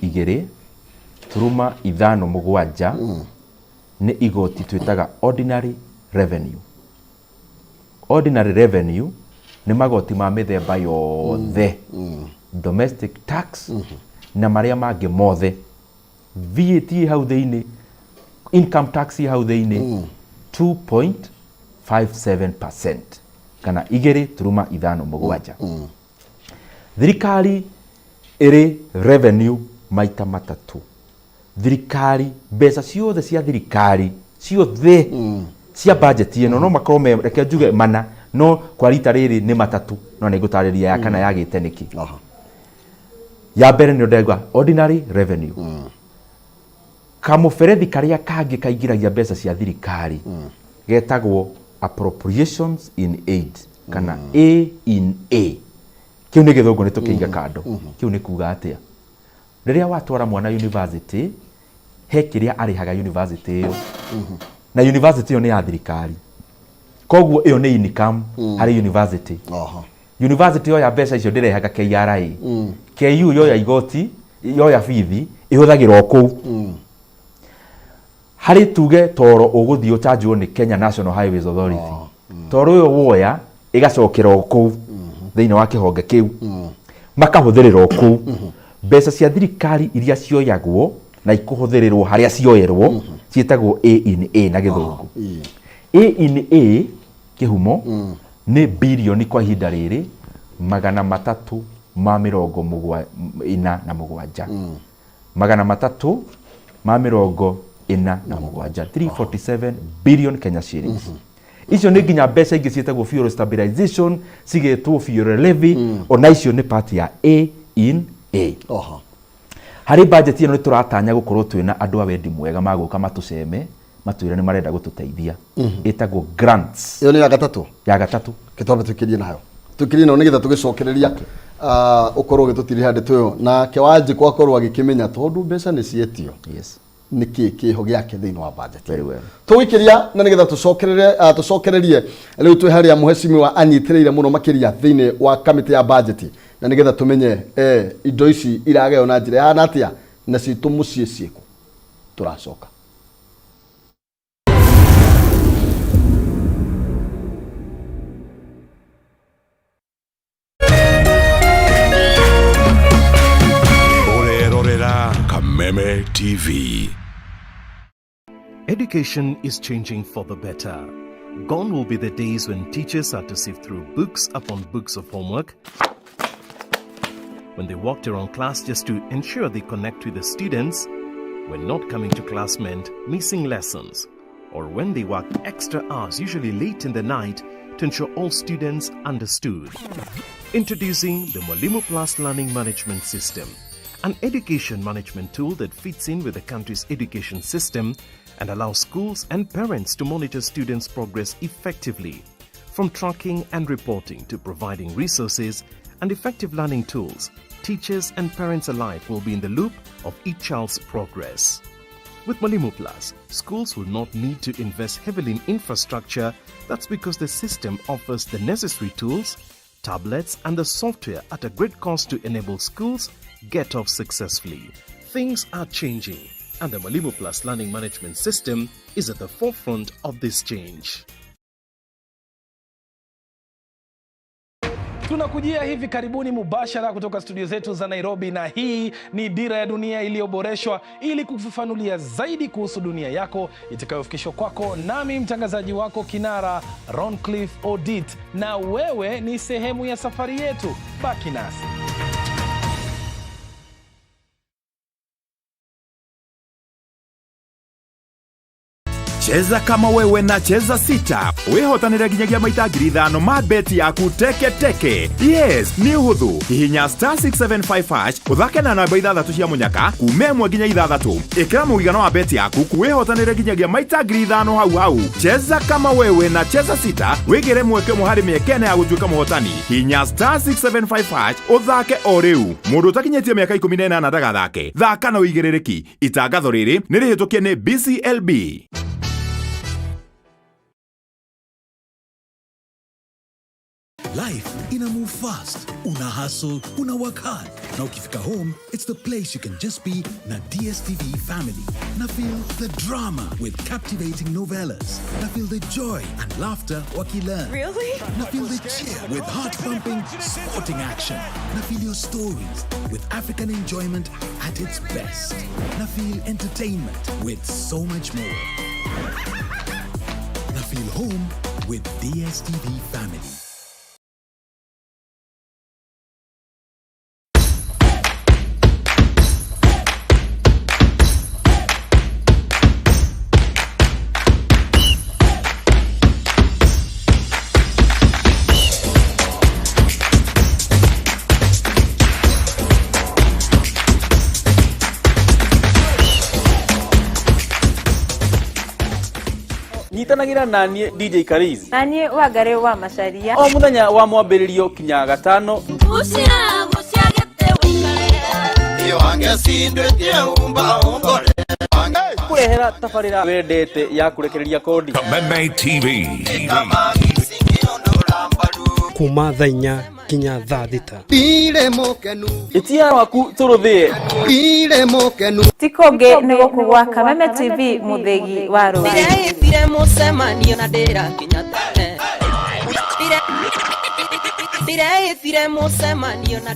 2.57 nĩ igoti twĩtaga ordinary revenue. Ordinary revenue nĩ magoti ma mĩthemba yothe, domestic tax na marĩa mangĩ mothe, VAT ĩ hau thĩinĩ, income tax ĩ hau thĩinĩ, 2.57% kana 2.57. Thirikari ĩrĩ revenue maita matatũ. Thirikari, mbeca ciothe cia thirikari ciothe cia budget ĩno no makorwo me, reke njuge mana, no kwa rita rĩrĩ nĩ matatũ, no nĩ ngũtarĩria ya kana yagĩte nĩkĩ. Ya mbere nĩ ndauga ordinary revenue. Kamũberethi karĩa kangĩ kaingĩragia mbeca cia thirikari getagwo appropriations in aid kana A in A. Kĩu nĩ gĩthũngũ, nĩ tũkĩiga kando. Kĩu nĩ kuga atĩa? Rĩrĩa watwara mwana university, he kĩrĩa arĩhaga university ĩyo, na university ĩyo nĩ ya thirikari, koguo ĩyo nĩ income harĩ university. University yoya mbeca icio ndĩrehaga KRA. KU yoya igoti, yoya bithi, ĩhũthagĩra o kũu. Harĩ tuge toro ũgũthiĩ ũchanjwo nĩ Kenya National Highways Authority, toro ũyũ woya ĩgacokera o kũu thĩinĩ wa kĩhonge kĩu, makahũthĩrĩra o kũu. Mbeca cia thirikari iria cioyagwo na ikũhũthĩrĩrwo harĩa cioerwo ciĩtagwo A in A na gĩthũngũ. A in A kĩhumo nĩ birioni kwa ihinda rĩrĩ 347, 347, 347 billion Kenya shillings. Icio nĩ nginya mbeca ingĩ ciĩtagwo fuel stabilization, cigetwo fuel levy, ona icio nĩ part ya A in A. Harĩ budget ĩno nĩ tũratanya gũkorwo twĩna andũ a wendi mwega magũka matũceme matwĩre nĩ marenda gũtũteithia, ĩtagwo grants. Ĩyo nĩ ya gatatũ. Ya gatatũ. Kĩtwambe tũikĩrie nayo, tũikĩrie nayo nĩgetha tũgĩcokereria ũkorwo ũgĩtũtiriha ndeto ĩyo, nake Wanjikũ akorwo agĩkĩmenya tondũ mbeca nĩ cietio. Nĩ kĩ kĩho gĩake thĩinĩ wa budget. Very well. Tũgũikĩria na nĩgetha tũcokerere tũcokererie rĩu twĩ harĩa mũhecimiwa anyitĩrĩire mũno makĩria thĩinĩ wa kamĩtĩ ya budget, na nĩgetha tũmenye indo ici irageo na njĩra ĩhana atĩa na citũ mũciĩ ciĩkũ. Tũracoka. Ũrerorera Kameme TV. Education is changing for the better. Gone will be the days when teachers had to sift through books upon books of homework, when they walked around class just to ensure they connect with the students, when not coming to class meant missing lessons, or when they worked extra hours, usually late in the night, to ensure all students understood. Introducing the Mwalimu Plus Learning Management System, an education management tool that fits in with the country's education system and allows schools and parents to monitor students' progress effectively. From tracking and reporting to providing resources and effective learning tools, teachers and parents alike will be in the loop of each child's progress. With Mwalimu Plus, schools will not need to invest heavily in infrastructure. That's because the system offers the necessary tools, tablets, and the software at a great cost to enable schools get off successfully. Things are changing, and the Mwalimu Plus learning management system is at the forefront of this change. Tunakujia hivi karibuni mubashara kutoka studio zetu za Nairobi, na hii ni Dira ya Dunia iliyoboreshwa ili kukufafanulia zaidi kuhusu dunia yako itakayofikishwa kwako nami mtangazaji wako kinara Roncliffe Odit, na wewe ni sehemu ya safari yetu. Baki nasi. Cheza kama wewe na Cheza Sita wihotanire nginyagia maita 5,000 ma beti yaku teke teke. Yes, nĩ ũhũthũ. Hihinya star 675 hash ũthake na namba ithathatũ cia mũnyaka kuma ĩmwe nginya ithathatũ. Ĩkĩra mũigana wa beti yaku wihotanire nginyagia maita 5,000 hau hau. Cheza kama wewe na Cheza Sita wĩgĩre mweke ũmwe harĩ mĩeke ĩna ya gũtuĩka mũhotani. Hihinya star 675 hash ũthake o rĩu. Mũndũ ũtakinyĩtie mĩaka 18 ndagathake. Thaka na ũigĩrĩrĩki. Itangatho rĩrĩ nĩ rĩhĩtũkie nĩ BCLB. Life ina move fast. Una hustle, una work hard. Na ukifika home, it's the place you can just be na DSTV family. Na feel the drama with captivating novellas. Na feel the joy and laughter wakilearn. Really? Na feel the cheer with heart-pumping sporting action. Na feel your stories with African enjoyment at its best. Na feel entertainment with so much more. Na feel home with DSTV family. Nyitanagĩra naniĩ DJ Karizi na niĩ Wangarĩ wa Macaria o mũthenya wa mwambĩrĩrio kinya gatano. Kũrehera tabarĩra wendete ya kũrekereria kodi. Kameme TV. Kuma thaa 4 nginya thaa 6. Ĩtia waku tũrũthĩe. Ti kũngĩ nĩ gũkũ gwa Kameme TV mũthĩgi wa rũrĩrĩ. Ndĩreĩtire mũcemanio na ndĩrakinya tene. Ndĩreĩtire mũcemanio na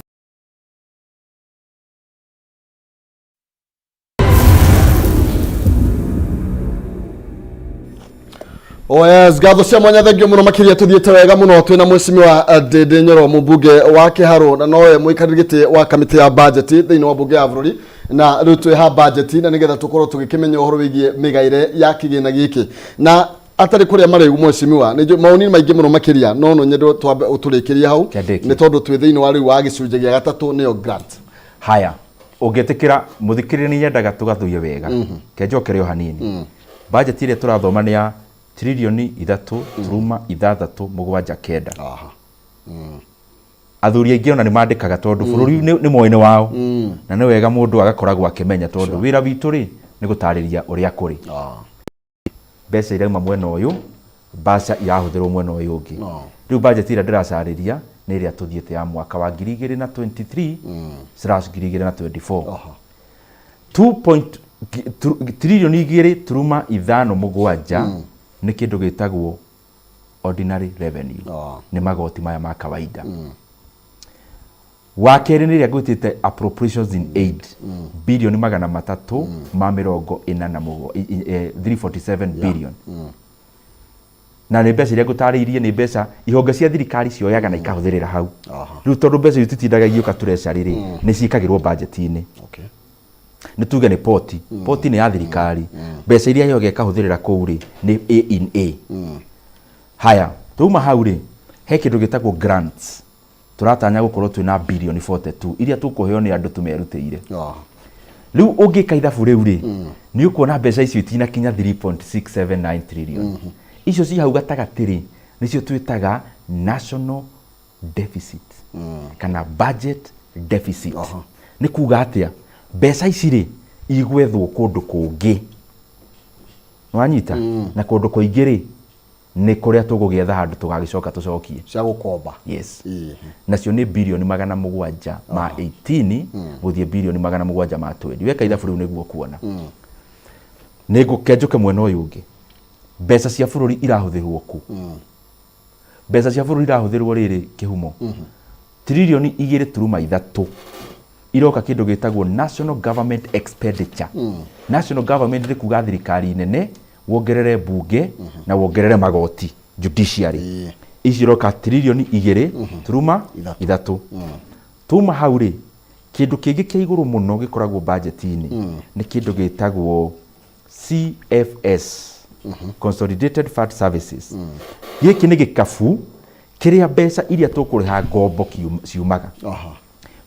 Oh yes, ngatho cia mwanya thengio muno makiria tuthiite wega muno twina mwecimiwa Ndindi Nyoro mumbunge wa Kiharu na nowe muikariri giti wa kamiti ya budget thiini wa bunge ya bururi na riu twi ha budget na nigetha tukorwo tugikimenya uhoro wigie migaire ya kigina giki na atari kuria mariu mwecimiwa ni maoni maingi muno makiria no no nyendo twambe uturikirie hau ni tondu twi thiini wa riu wa gicunjĩ gia gatatu niyo grant. Haya, ũngĩtĩkĩra mũthikĩrĩria nĩ nyendaga tũgathuie wega kenjokere o hanini. Budget ĩrĩa tũrathoma nĩ ya tririoni 3.679. Athuri aingĩ ona nĩ mandĩkaga tondũ bũrũri nĩ moĩ nĩ wao na nĩ wega mũndũ agakoragwo akĩmenya tondũ wĩra witũ rĩ nĩ gũtarĩria ũrĩa kũrĩ. Mbeca irauma mwena ũyũ, mbeca irahũthĩrwo mwena ũyũ ũngĩ. Rĩu budget ĩrĩa ndĩracarĩria nĩ ĩrĩa tũthiĩte ya mwaka wa 2023/2024. Tririoni 2.57 nĩ kĩndũ gĩtagwo ordinary revenue. Nĩ magoti maya ma kawaida. Wa kerĩ nĩ ĩrĩa ngwĩtĩte appropriations in aid bilioni 347 347 billion. Na nĩ mbeca iria ngũtarĩirie nĩ mbeca ihonge cia thirikari cioyaga na ikahũthĩrĩra hau. Rĩu tondũ mbeca icio ititindaga igĩũka treasury rĩ nĩ ciĩkagĩrwo budget-inĩ. Nĩ tuge nĩ poti. Poti nĩ ya thirikari. Mbeca iria yoga ĩkahũthĩrĩra kũu rĩ nĩ A in A. Haya, twauma hau rĩ he kĩndũ gĩtagwo grants. Tũratanya gũkorwo twĩna bilioni 42 iria tũkũheo nĩ andũ tũmerutĩire. Rĩu ũngĩka ithabu rĩu rĩ nĩ ũkuona mbeca icio itinakinya 3.679 trillion. Icio ci hau gatagatĩ rĩ nĩcio twĩtaga national deficit. Kana budget deficit nĩ kuga atĩa? Mbeca ici rĩ, igwethwo kũndũ kũngĩ. Nĩwanyita? Na kũndũ kũingĩ rĩ, nĩ kũrĩa tũgũgĩetha handũ tũgagĩcoka tũcokie. Cia gũkomba. Yes. Nacio nĩ birioni 718 gũthiĩ birioni 720. Weka ithabu rĩu nĩguo kuona. Nĩ ngũke njũke mwena ũyũ ũngĩ. Mbeca cia bũrũri irahũthĩrwo kũ? Mbeca cia bũrũri irahũthĩrwo rĩrĩ kĩhumo. Tiririoni 2.3 iroka kĩndũ gĩtagwo national government expenditure. National government nĩ kuga thirikari nene, wongerere mbunge na wongerere magoti, judiciary. Ici iroka tiririoni 2.3. Tuma hau rĩ, kĩndũ kĩngĩ kĩa igũrũ mũno gĩkoragwo budget-inĩ nĩ kĩndũ gĩtagwo CFS, Consolidated Fund Services. Gĩkĩ nĩ gĩkabu kĩrĩa mbeca iria tũkũrĩha ngombo ciumaga.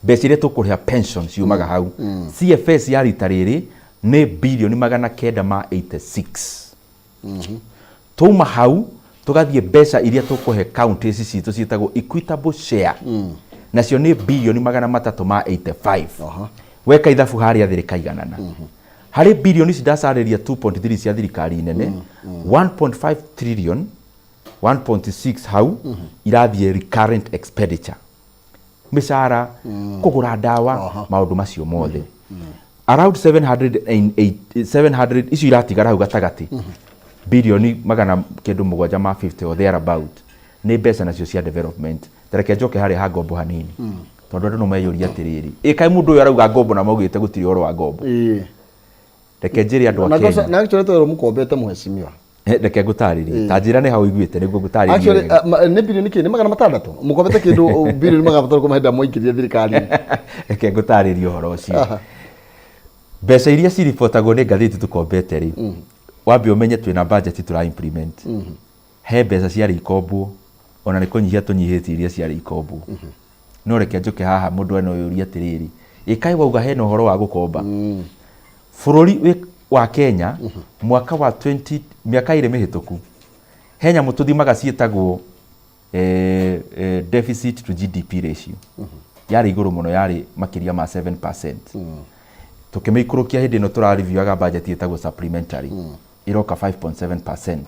Mbeca iria tũkũrĩha pension ciumaga hau. CFS ya rita rĩrĩ nĩ birioni 986. Twauma hau tũgathiĩ mbeca iria tũkũhe counties citũ ciĩtagwo equitable share. Nacio nĩ birioni 385. Weka ithabu harĩa thĩ rĩkaiganana. Harĩ birioni ici ndacarĩria 2.3 cia thirikari nene, 1.5 trillion, 1.6 hau irathiĩ recurrent expenditure, mĩcara, kũgũra ndawa, maũndũ macio mothe. Around 708, 700 icio iratigara hau gatagatĩ, birioni 950 or thereabout, nĩ mbeca nacio cia development. Tareke njoke harĩa ha ngombo hanini, tondũ andũ no meyũria atĩrĩrĩ, ĩ kaĩ mũndũ ũyũ arauga ngombo na maugĩte gũtirĩ ũhoro wa ngombo? Reke njĩre andũ a Na Kenya. Na actually twĩrwo mũkombete, mheshimiwa. Reke ngũtarĩrie. Ta njĩra nĩ hau ũiguĩte nĩguo ngũtarĩrie Actually, wega. Nĩ birioni kĩ? Nĩ 600 mũkombete kĩndũ birioni 600 kuma hĩndĩ ĩrĩa mwaingĩrire thirikari. Reke ngũtarĩrie ũhoro ũcio. Mbeca iria ciribotagwo nĩ ngathĩti tũkombete rĩ, wambe ũmenye twĩna budget tũra implement. He mbeca ciarĩ ikombwo, ona nĩ kũnyihia tũnyihĩtie iria ciarĩ ikombwo. No reke njũke haha, mũndũ no yũrie atĩrĩrĩ, ĩ kaĩ wauga hena ũhoro wa gũkomba? Bũrũri wa Kenya mwaka wa 20, mĩaka 2 mĩhĩtũku, he nyamũ tũthimaga ciĩtagwo deficit to GDP ratio. Yarĩ igũrũ mũno, yarĩ makĩria ma 7%. Tũkĩmĩikũrũkia hĩndĩ ĩno tũrareview'aga budget ĩtagwo supplementary, ĩroka 5.7%.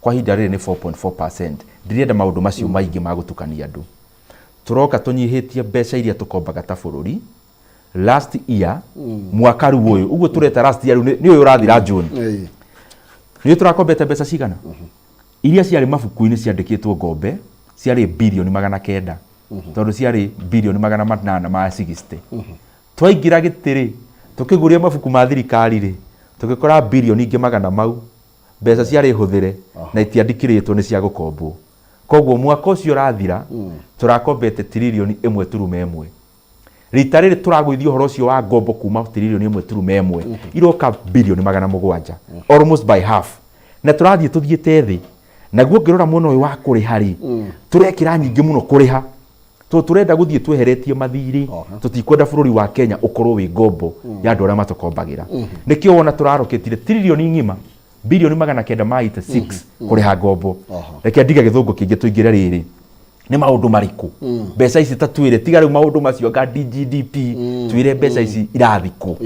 Kwa ihinda rĩrĩ nĩ 4.4%. Ndirenda maũndũ macio maingĩ ma gũtukania andũ. Tũroka tũnyihĩtie mbeca iria tũkombaga ta bũrũri last year. Mwaka rĩu ũyũ ũguo tũreta last year, rĩu nĩ ũyũ ũrathira June, nĩ tũrakombete mbeca cigana? Iria ciarĩ mabuku-inĩ ciandĩkĩtwo ngombe ciarĩ birioni 900, tondũ ciarĩ birioni 860. Twaingĩra gĩtĩ-rĩ, tũkĩguria mabuku ma thirikari rĩ, tũgĩkora birioni ingĩ magana mau mbeca ciarĩ hũthĩre na itiandĩkĩrĩtwo nĩ cia gũkombwo. Koguo mwaka ũcio ũrathira tũrakombete tiririoni 1.1. Rita rĩrĩ tũragũithia ũhoro ũcio wa ngombo kuma tiririoni 1.1 iroka birioni 700, almost by half, na tũrathiĩ tũthiĩte thĩ. Naguo ngĩrora mwena ũyũ wa kũrĩha rĩ, tũrekĩra nyingĩ mũno kũrĩha tondũ tũrenda gũthiĩ tweheretie mathirĩ. Tũtikwenda bũrũri wa Kenya ũkorwo wĩ ngombo ya andũ arĩa matũkombagĩra. Nĩkĩo wona tũrarokĩtire tiririoni ng'ima, birioni 986 kũrĩha ngombo. Reke ndige gĩthũngũ kĩingĩ, tũingĩre rĩrĩ nĩ maũndũ marĩkũ mbeca ici. Ta twĩre, tiga rĩu maũndũ macio anga DGDP, twĩre mbeca ici irathikũ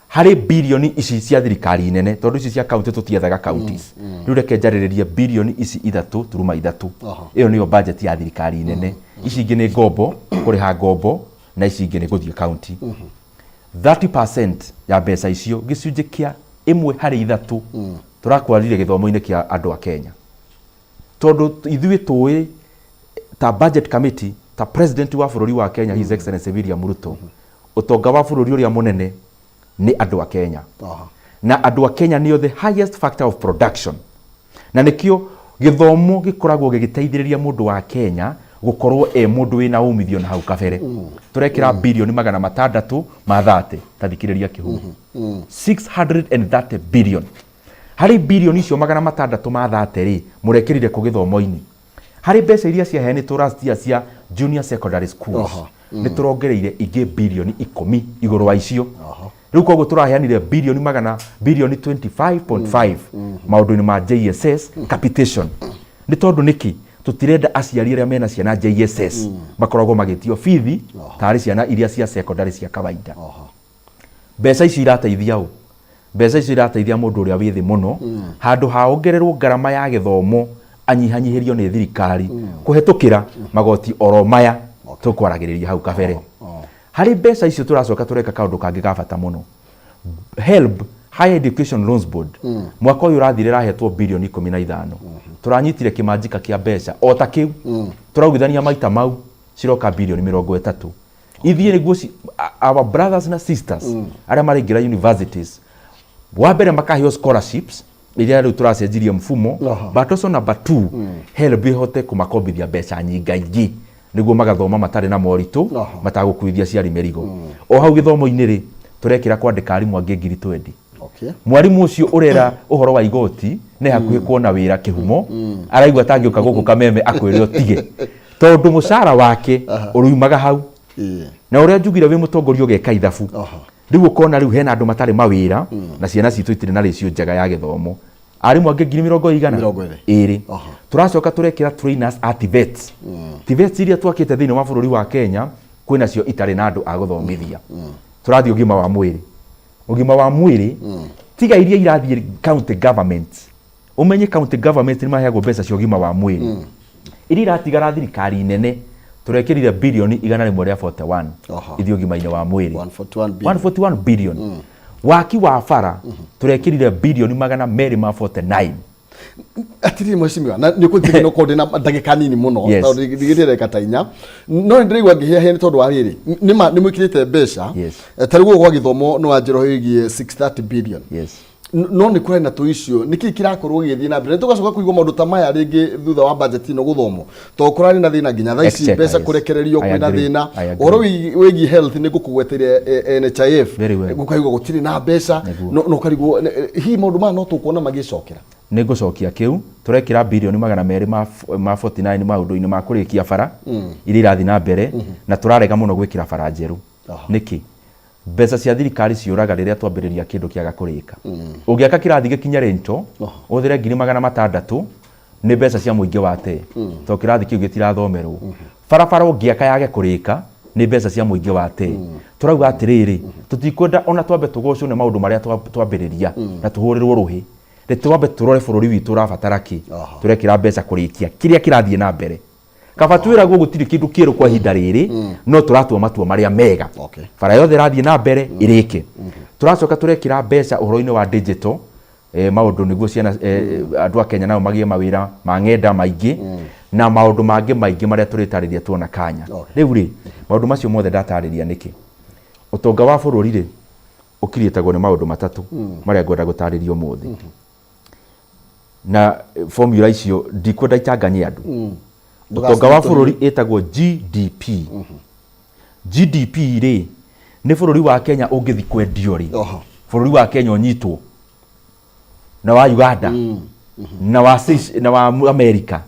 harĩ birioni ici cia thirikari nene, tondũ ici cia kaunti tũtiethaga counties. Rĩu reke njarĩrĩrie birioni ici 3.3. Ĩyo nĩyo budget ya thirikari nene. Ici ingĩ nĩ ngombo, kũrĩha ngombo, na ici ingĩ nĩ gũthiĩ kaunti. 30% ya mbeca icio, gĩcunjĩ kĩa 1 harĩ 3, tũrakwarire gĩthomo-inĩ kĩa andũ a Kenya, tondũ ithuĩ tũĩ ta budget committee, ta president wa bũrũri wa Kenya, His Excellency William Ruto, ũtonga wa bũrũri ũrĩa mũnene nĩ andũ a Kenya, na andũ a Kenya nĩo the highest factor of production, na nĩkĩo gĩthomo gĩkoragwo gĩgĩteithĩrĩria mũndũ wa Kenya gũkorwo e mũndũ wĩna umithio. Na hau kabere tũrekĩra birioni 630. Ta thikĩrĩria kĩhumo, 630 billion. Harĩ birioni icio 630 rĩ, mũrekĩrire kũ gĩthomo-inĩ? Harĩ mbeca iria ciaheanĩtwo last year cia junior secondary schools, nĩ tũrongereire ingĩ birioni 10 igũrũ wa icio. Rĩu koguo tũraheanire birioni magana, birioni 25.5 maũndũ-inĩ ma JSS capitation. Nĩ tondũ nĩkĩ? Tũtirenda aciari arĩa mena ciana JSS makoragwo magĩtio bithi tarĩ ciana iria cia secondary cia kawaida. Mbeca icio irateithia ũ? Mbeca icio irateithia mũndũ ũrĩa wĩ thĩ mũno. Handũ ha ongererwo ngarama ya gĩthomo, anyihanyihĩrio nĩ thirikari kũhetũkĩra magoti oro maya tũkwaragĩrĩria hau kabere. Harĩ mbeca icio tũracoka tũreka kaũndũ kangĩ ga bata mũno. HELB, Higher Education Loans Board, mwaka ũyũ ũrathire ĩrahetwo birioni 15. Tũranyitire kĩmanjika kĩa mbeca o ta kĩu, tũraugithania maita mau, ciroka birioni 30. Ithiĩ nĩguo our brothers na sisters arĩa maraingĩra universities, wa mbere makaheo scholarships iria rĩu tũracenjirie mfumo, but also number two, HELB ĩhote kũmakombithia mbeca nyingaingĩ nĩguo magathoma matarĩ na moritũ, matagũkuithia ciari mĩrigo. O hau gĩthomo-inĩ rĩ, tũrekĩra kwandĩka arimũ angĩ 20,000. Mwarimũ ũcio ũrera ũhoro wa igoti nĩ hakuhĩ kuona wĩra kĩhumo, araigua atangĩũka gũkũ Kameme akwĩre ũtige, tondũ mũcara wake ũriumaga hau. Na ũrĩa njugire, wĩ mũtongoria ũgeka ithabu. Rĩu ũkona rĩu hena andũ matarĩ mawĩra na ciana citũ itirĩ na rĩcio njega ya gĩthomo. Arimũ angĩ ngiri mĩrongo igana 20. Ĩrĩ. Tũracoka tũrekĩra trainers a TVETs. TVETs iria twakĩte thĩinĩ wa bũrũri wa Kenya, kwĩnacio itarĩ na andũ a gũthomithia. Tũrathiĩ ũgima wa mwĩrĩ. Ũgima wa mwĩrĩ, tiga iria irathiĩ county government, ũmenye county government nĩ maheagwo mbeca cia ũgima wa mwĩrĩ, iria iratigara thirikari nene tũrekĩrire birioni 141 ithiĩ ũgima-inĩ wa mwĩrĩ. 141 billion. 141 billion. Waki wa bara tũrekĩrire birioni 249. Atiriri mheshimiwa, na nä kå no korwo ndä na ndagä nini må no, tondå ndigä ndĩreka ta 4, no nä ndĩraigua ngĩhĩahĩa nĩ tondũ wa rĩrĩ, nĩ ma nĩ mwĩkĩrĩte mbeca. Ta rĩu gũkũ gwa gĩthomo nĩ wanjĩra wĩgiĩ 630 billion. No nĩ kũrarĩ na tũicio, nĩ kĩĩ kĩrakorwo gĩgĩthiĩ na mbere? Nĩ tũgacoka kũigua maũndũ ta maya rĩngĩ thutha wa budget ĩno gũthomwo, tondũ kũrarĩ na thĩna nginya thaa ici, Exchequer, mbeca kũrekererio, I kwĩna agree. thĩna. I agree. Ũhoro wĩgiĩ health nĩ ngũkũgweteire, NHIF, Very well. gũkaigua gũtirĩ na mbeca. No ũkarigwo, hihi maũndũ maya no tũkuona magĩcokera? Nĩ ngũcokia kĩu. Tũrekĩra birioni 249 maũndũ-inĩ ma kũrĩkia bara iria irathiĩ na mbere, na tũrarega mũno gwĩkĩra bara njerũ. Nĩkĩ? Mbeca cia thirikari ciũraga rĩrĩa twambĩrĩria kĩndũ kĩaga kũrĩka. Ũngĩaka kĩrathi gĩkinye rento, ũhũthĩre 600,000, nĩ mbeca cia mũingĩ wa te, tondũ kĩrathi kĩu gĩtirathomerwo. Barabara ũngĩaka yage kũrĩka, nĩ mbeca cia mũingĩ wa te. Tũrauga atĩrĩrĩ, tũtikwenda ona twambe tũgocwo nĩ maũndũ marĩa twambĩrĩria na tũhũrĩrwo rũhĩ. Rĩ twambe tũrore bũrũri witũ ũrabatara kĩ. Tũrekĩra mbeca kũrĩkia kĩrĩa kĩrathiĩ na mbere. Kaba twĩragwo gũtirĩ kĩndũ kĩerũ kwa ihinda rĩrĩ, no tũratua matua marĩa mega. Bara yothe ĩrathiĩ na mbere ĩrĩke. Tũracoka tũrekĩra mbeca ũhoro-inĩ wa digital maũndũ nĩguo ciana, andũ a Kenya nao magĩe mawĩra ma ng'enda maingĩ, na maũndũ mangĩ maingĩ marĩa tũrĩtarĩria tuona kanya. Rĩu rĩ, maũndũ macio mothe ndatarĩria nĩkĩ? Ũtonga wa bũrũri rĩ, ũkiriĩtagwo nĩ maũndũ matatũ marĩa ngwenda gũtarĩria ũmũthĩ. Na formula icio ndikwenda itanganye andũ. Ũtonga wa bũrũri ĩtagwo GDP. GDP rĩ, nĩ bũrũri wa Kenya ũngĩthi kwendio rĩ, bũrũri wa Kenya ũnyitwo na wa Uganda na wa na wa America,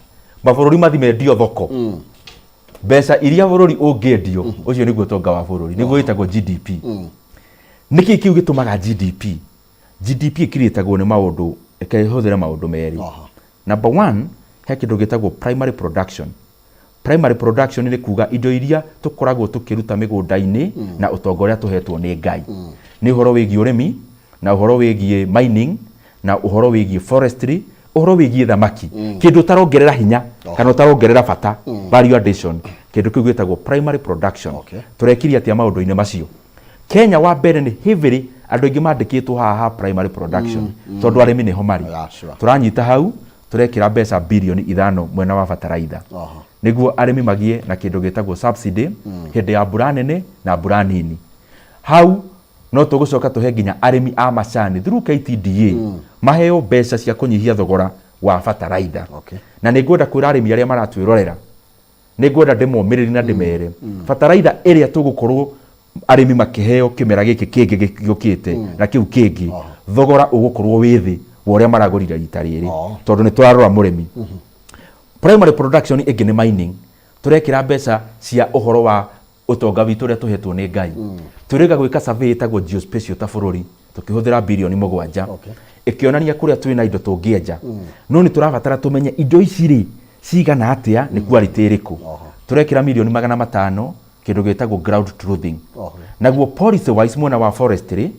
mabũrũri mathi mendio thoko, mbeca iria bũrũri ũngĩendio, ũcio nĩguo ũtonga wa bũrũri, nĩguo wĩtagwo GDP. Nĩkĩ kĩu gĩtũmaga GDP? GDP ĩkirĩtagwo nĩ maũndũ, reke hũthĩre maũndũ merĩ. Number one, he kĩndũ gĩtagwo primary production. Primary production nĩ kuga indo iria tũkoragwo tũkĩruta mĩgũnda-inĩ na ũtonga ũrĩa tũhetwo nĩ Ngai. Nĩ ũhoro wĩgiĩ ũrĩmi, na ũhoro wĩgiĩ mining, na ũhoro wĩgiĩ forestry, ũhoro wĩgiĩ thamaki. Kĩndũ ũtarongerera hinya kana ũtarongerera bata, value addition, kĩndũ kĩu gĩtagwo primary production. Tũrekirie atĩa maũndũ-inĩ macio? Kenya wa mbere nĩ heavily andũ aingĩ mandĩkĩtwo haha ha primary production, tondũ arĩmi nĩho marĩ. Tũranyita hau, tũrekĩra mbeca birioni 5 mwena wa bataraitha nĩguo arĩmi magĩe na kĩndũ gĩtagwo subsidy hĩndĩ ya mbura nene na mbura nini. Hau no tũgũcoka tũhe nginya arĩmi a macani through KTDA, maheo mbeca cia kũnyihia thogora wa bataraitha. Na nĩ ngwenda kwĩra arĩmi arĩa maratwĩrorera, nĩ ngwenda ndĩmomĩrĩrie na ndĩmere, bataraitha ĩrĩa tũgũkorwo arĩmi makĩheo kĩmera gĩkĩ kĩngĩ gĩũkĩte na kĩu kĩngĩ, thogora ũgũkorwo wĩ thĩ wa ũrĩa maragũrire rita rĩrĩ, tondũ nĩ tũrarora mũrĩmi. Primary production ĩngĩ nĩ mining. Tũrekĩra mbeca cia ũhoro wa ũtonga witũ ũrĩa tũhetwo nĩ Ngai. Tũrĩga gwĩka survey ĩtagwo geospatial ta bũrũri, tũkĩhũthĩra birioni 7, ĩkĩonania kũrĩa twĩna indo tũngĩenja. No nĩ tũrabatara tũmenye indo ici rĩ, Cigana atĩa, nĩ quality ĩrĩkũ? Tũrekĩra mirioni 500 kĩndũ gĩtagwo ground truthing. Naguo policy wise mwena wa forestry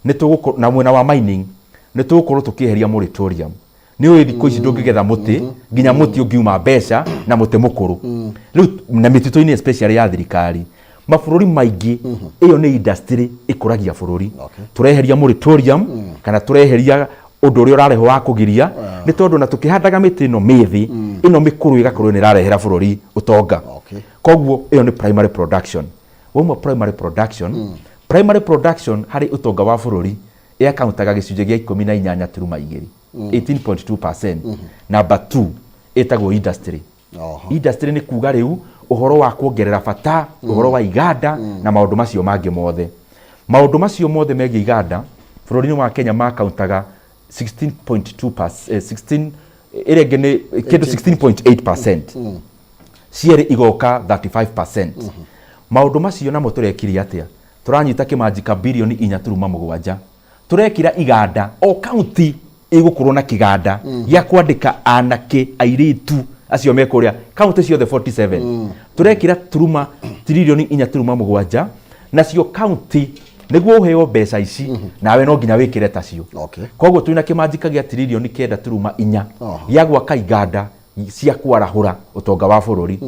nĩ tũgũkorwo na mwena wa mining nĩ tũgũkorwo tũkĩeheria moratorium. Nĩ ũĩ thikũ ici ndũngĩgetha mũtĩ nginya mũtĩ ũngiuma mbeca na mũtĩ mũkũrũ rĩu na mĩtitũ-inĩ, especially ya thirikari. Mabũrũri maingĩ ĩyo nĩ industry ĩkũragia bũrũri. Tũreheria moratorium kana tũreheria ũndũ ũrĩa ũrarehwo wa kũgiria, nĩ tondũ na tũkĩhandaga mĩtĩ ĩno mĩthĩ, ĩno mĩkũrũ ĩgakorwo nĩ ĩrarehera bũrũri ũtonga. Koguo ĩyo nĩ primary production. Wauma primary production, primary production harĩ ũtonga wa bũrũri ĩakauntaga gĩcunjĩ gĩa 18.2, 18.2%. Number 2 ĩtagwo industry. Industry nĩ kuga rĩu ũhoro wa kuongerera bata, ũhoro wa iganda na maũndũ macio mangĩ mothe. Maũndũ macio mothe megiĩ iganda bũrũri-inĩ wa Kenya makauntaga 16.2%, 16 ĩrĩa ĩngĩ nĩ kĩndũ 16.8%, cierĩ igoka 35%. Maũndũ macio namo tũrekire atĩa? Tũranyita kĩmanjika birioni 4.7, tũrekĩra iganda, o kaunti ĩgũkorwo na kĩganda gĩa kwandĩka anake airĩtu acio me kũrĩa kaunti ciothe 47. Tũrekĩra turuma tiririoni 4.7, nacio kaunti nĩguo ũheo mbeca ici nawe no nginya wĩkĩre tacio. Koguo twĩna kĩmanjika gĩa tiririoni 9.4 gĩa gwaka iganda cia kwarahũra ũtonga wa bũrũri.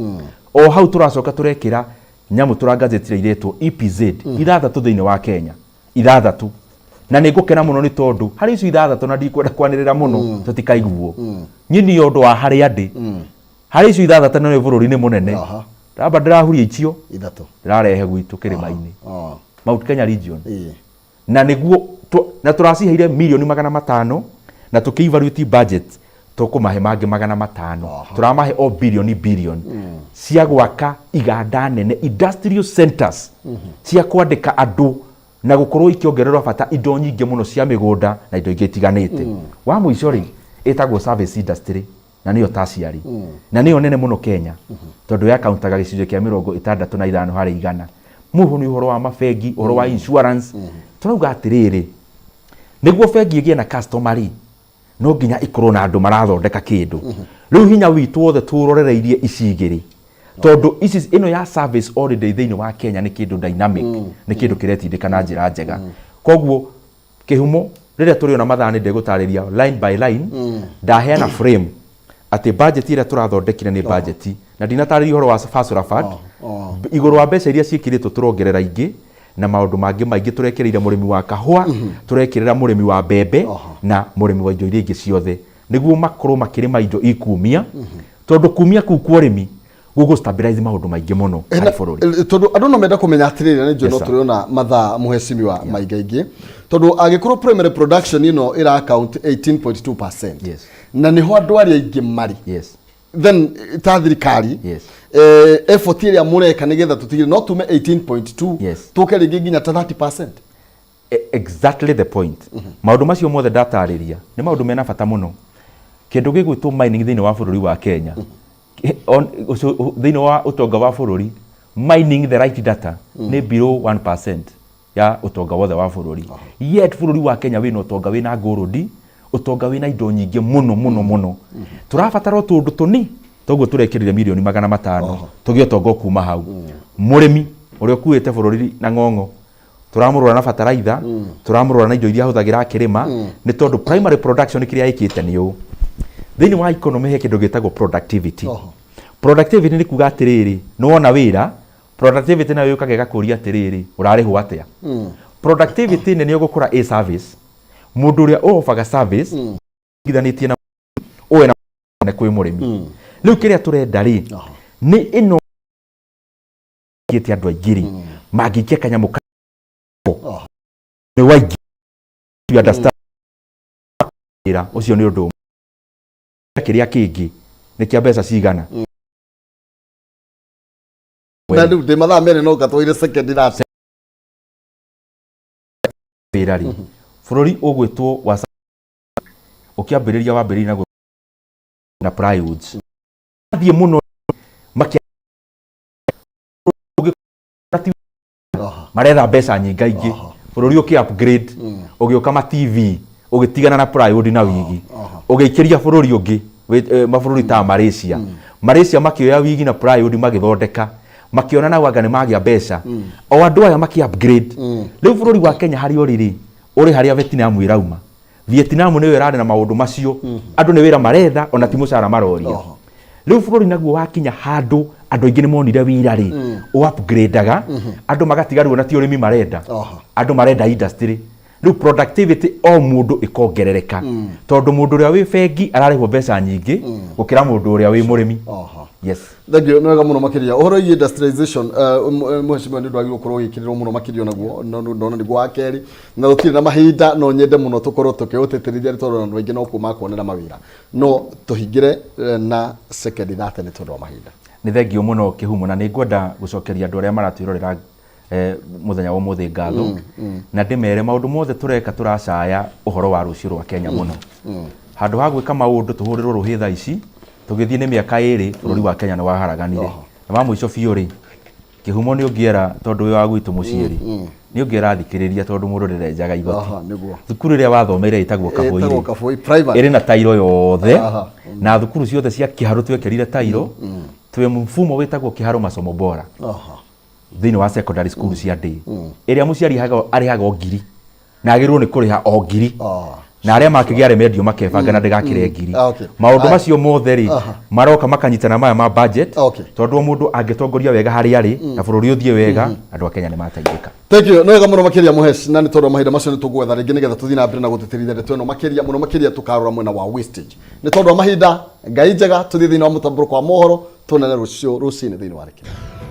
O hau tũracoka tũrekĩra nyamũ tũrangazĩtire iretwo EPZ 6 thĩinĩ wa Kenya, 6, na nĩ ngũkena mũno nĩ tondũ harĩ icio 6, na ndikwenda kwanĩrĩra mũno tũtikaiguo nyini ũndũ wa harĩa ndĩ, harĩ icio 6 na nĩ bũrũri-inĩ mũnene ndamba ndĩrahuria icio 3 ndĩrarehe gwitũ kĩrĩma-inĩ, Mount Kenya region. Na nĩguo na tũraciheire mirioni 500 na tũkĩ evaluate budget tũkũmahe mangĩ 500. Tũramahe o birioni birioni cia gwaka iganda nene, industrial centers cia kwandĩka andũ na gũkorwo ikĩongererwo bata indo nyingĩ mũno cia mĩgũnda na indo ingĩ itiganĩte. Wa mũico rĩ, ĩtagwo service industry, na nĩyo tertiary, na nĩyo nene mũno Kenya tondũ yakauntaga gĩcunjĩ kĩa 65%. Mũhu nĩ ũhoro wa mabengi, ũhoro wa insurance. Tũrauga atĩrĩrĩ, nĩguo bengi ĩgĩe na customer rĩ, no nginya ĩkorwo na andũ marathondeka kĩndũ. Rĩu hinya witũ wothe tũrorereirie ici igĩrĩ, tondũ ici ĩno ya service already thĩinĩ wa Kenya nĩ kĩndũ dynamic, nĩ kĩndũ kĩretindĩka na njĩra njega. Koguo kĩhumo rĩrĩa tũrĩona mathaa nĩ ndegũtarĩria line by line. Ndaheana frame atĩ budget ĩrĩa tũrathondekire nĩ budget, na ndinatarĩria ũhoro wa Hustler Fund igũrũ wa mbeca iria ciĩkĩrĩtwo, tũrongerera ingĩ na maũndũ mangĩ maingĩ. Tũrekĩrĩire mũrĩmi wa kahũa, tũrekĩrĩra mũrĩmi wa mbembe na mũrĩmi wa indo iria ingĩ ciothe, nĩguo makorwo makĩrĩma indo ikumia, tondũ kumia kũu kwa ũrĩmi gũgũ stabilize maũndũ maingĩ mũno harĩ bũrũri. Tondũ andũ no menda kũmenya atĩrĩrĩ, na nĩ njũĩ no Yes, sir. tũrĩona mathaa mũhecimiwa maingaingĩ, tondũ angĩkorwo primary production ĩno ĩra account 18.2% na nĩho andũ arĩa aingĩ marĩ, then ta thirikari effort ĩrĩa mũreka nĩgetha tũtigĩre no tume 18.2 tũke rĩngĩ nginya ta 30%? Exactly the point. Maũndũ macio mothe ndatarĩria nĩ maũndũ mena bata mũno. Kĩndũ gĩgwĩtwo mining thĩinĩ wa bũrũri wa Kenya, thĩinĩ wa ũtonga wa bũrũri, mining, the right data nĩ below 1% ya ũtonga wothe wa bũrũri. Yet bũrũri wa Kenya wĩna ũtonga, wĩna gold, ũtonga wĩna indo nyingĩ mũno mũno mũno. Tũrabatara o tũndũ tũni, toguo tũrekĩrire mirioni 500 tũgĩe ũtonga o kuma hau. Mũrĩmi ũrĩa ũkuĩte bũrũri na ng'ong'o tũramũrora na bataraitha, tũramũrora na indo iria ahũthagĩra akĩrĩma, nĩ tondũ primary production kĩrĩa ĩkĩte nĩ ũũ. Thĩinĩ wa economy he kĩndũ gĩtagwo productivity. Productivity nĩ kuga atĩrĩrĩ, nĩ wona wĩra, productivity nayo yũkaga ĩgakũria atĩrĩrĩ, ũrarĩhwo atĩa? Productivity nene ũgũkora a service, mũndũ ũrĩa ũobaga service githanĩtie na ũwe na kwĩ mũrĩmi. Rĩu kĩrĩa tũrenda rĩ, nĩ ĩno kĩte andũ aingĩ rĩ mangĩikia kanyamũ ka nĩ waingĩ, you understand? Wĩra ũcio nĩ ũndũ ũmwe. Kĩrĩa kĩngĩ nĩ kĩa mbeca cigana. Na rĩu ndĩ mathaa 2 no ngatwaire second ira Wĩra rĩ, bũrũri ũgwĩtwo wa ũkĩambĩrĩria wambĩrĩria na plywoods thiĩ mũno makia maretha mbeca nyingaingĩ. Bũrũri ũkĩ upgrade, ũgĩũka ma TV, ũgĩtigana na plywood na wigi, ũgĩikĩria bũrũri ũngĩ. Mabũrũri ta Malaysia. Malaysia makĩoya wigi na plywood, magĩthondeka, makĩona nao anga nĩ magĩa mbeca, o andũ aya makĩ upgrade. Rĩu bũrũri wa Kenya harĩa ũrĩ rĩ, ũrĩ harĩa Vietnam ĩrauma. Vietnam nĩyo ĩrarĩ na maũndũ macio, andũ nĩ wĩra maretha, ona ti mũcara maroria. Rĩu bũrũri naguo wakinya handũ andũ aingĩ nĩ monire wĩra rĩ, ũ upgradeaga andũ magatiga rĩu ona ti ũrĩmi marenda, andũ marenda industry. Rĩu productivity o mũndũ ĩkongerereka, tondũ mũndũ ũrĩa wĩ bengi ararĩhwo mbeca nyingĩ gũkĩra mũndũ ũrĩa wĩ mũrĩmi. Yes. Thank you, nĩ wega mũno makĩria. Ũhoro wĩgiĩ industrialization, mheshimiwa, nĩ ũndũ wagĩrĩirwo gũkorwo ũgĩkĩrĩrwo mũno makĩria onaguo, no ndona nĩguo wa kerĩ na tũtirĩ na mahinda, no nyende mũno tũkorwo tũkĩũtĩtĩrithia nĩ tondũ andũ aingĩ no kuo makuonera mawĩra, no tũhingĩre na sekendi 30 nĩ tondũ wa mahinda. Nĩ thengio mũno, Kĩhumo, na nĩ ngwenda gũcokeria andũ arĩa maratwĩrorera mũthenya wa ũmũthĩ ngatho na ndĩmere maũndũ mothe tũreka tũracaya ũhoro wa rũciũ rwa Kenya mũno. Handũ ha gwĩka maũndũ tũhũrĩrwo rũhĩ thaa ici tũgĩthiĩ nĩ mĩaka 2, bũrũri wa Kenya nĩ waharaganire. Na wa mũico biũ rĩ, Kĩhumo, nĩ ũngĩera tondũ wĩ wa gwitũ mũciĩ rĩ, nĩ ũngĩera thikĩrĩria, tondũ mũndũ ndĩrenjaga igoti. Aha, nĩguo. Thukuru ĩrĩa wathomeire ĩtagwo Kabũi Ĩtagwo rĩ, Kabũi Primary. Ĩrĩ na tairo yothe, na thukuru ciothe cia Kĩharũ twekĩrire tairo. Twĩ mfumo wĩtagwo Kĩharũ Masomo Bora thĩinĩ wa secondary school cia ndĩ, ĩrĩa mũciari arĩhaga o 1000 na agĩrĩirwo nĩ kũrĩha o 1000, na arĩa makĩgĩa remedio makebanga na ndĩgakĩre 1000. Maũndũ macio mothe rĩ, maroka makanyitana maya ma budget, tondũ o mũndũ angĩtongoria wega harĩa arĩ na bũrũri ũthiĩ wega, andũ a Kenya nĩ mateithĩka. Thank you, nĩ wega mũno makĩria, Mũhesh, na nĩ tondũ wa mahinda macio nĩ tũgwetha rĩngĩ nĩgetha tũthiĩ na mbere na gũtĩtĩrithia ndeto ĩno makĩria mũno makĩria, tũkarora mwena wa wastage nĩ tondũ wa mahinda. Ngai njega, tũthiĩ thĩinĩ wa mũtambũrũko wa mohoro, tuonane rũciũ rũcinĩ thĩinĩ wa Rĩkĩra.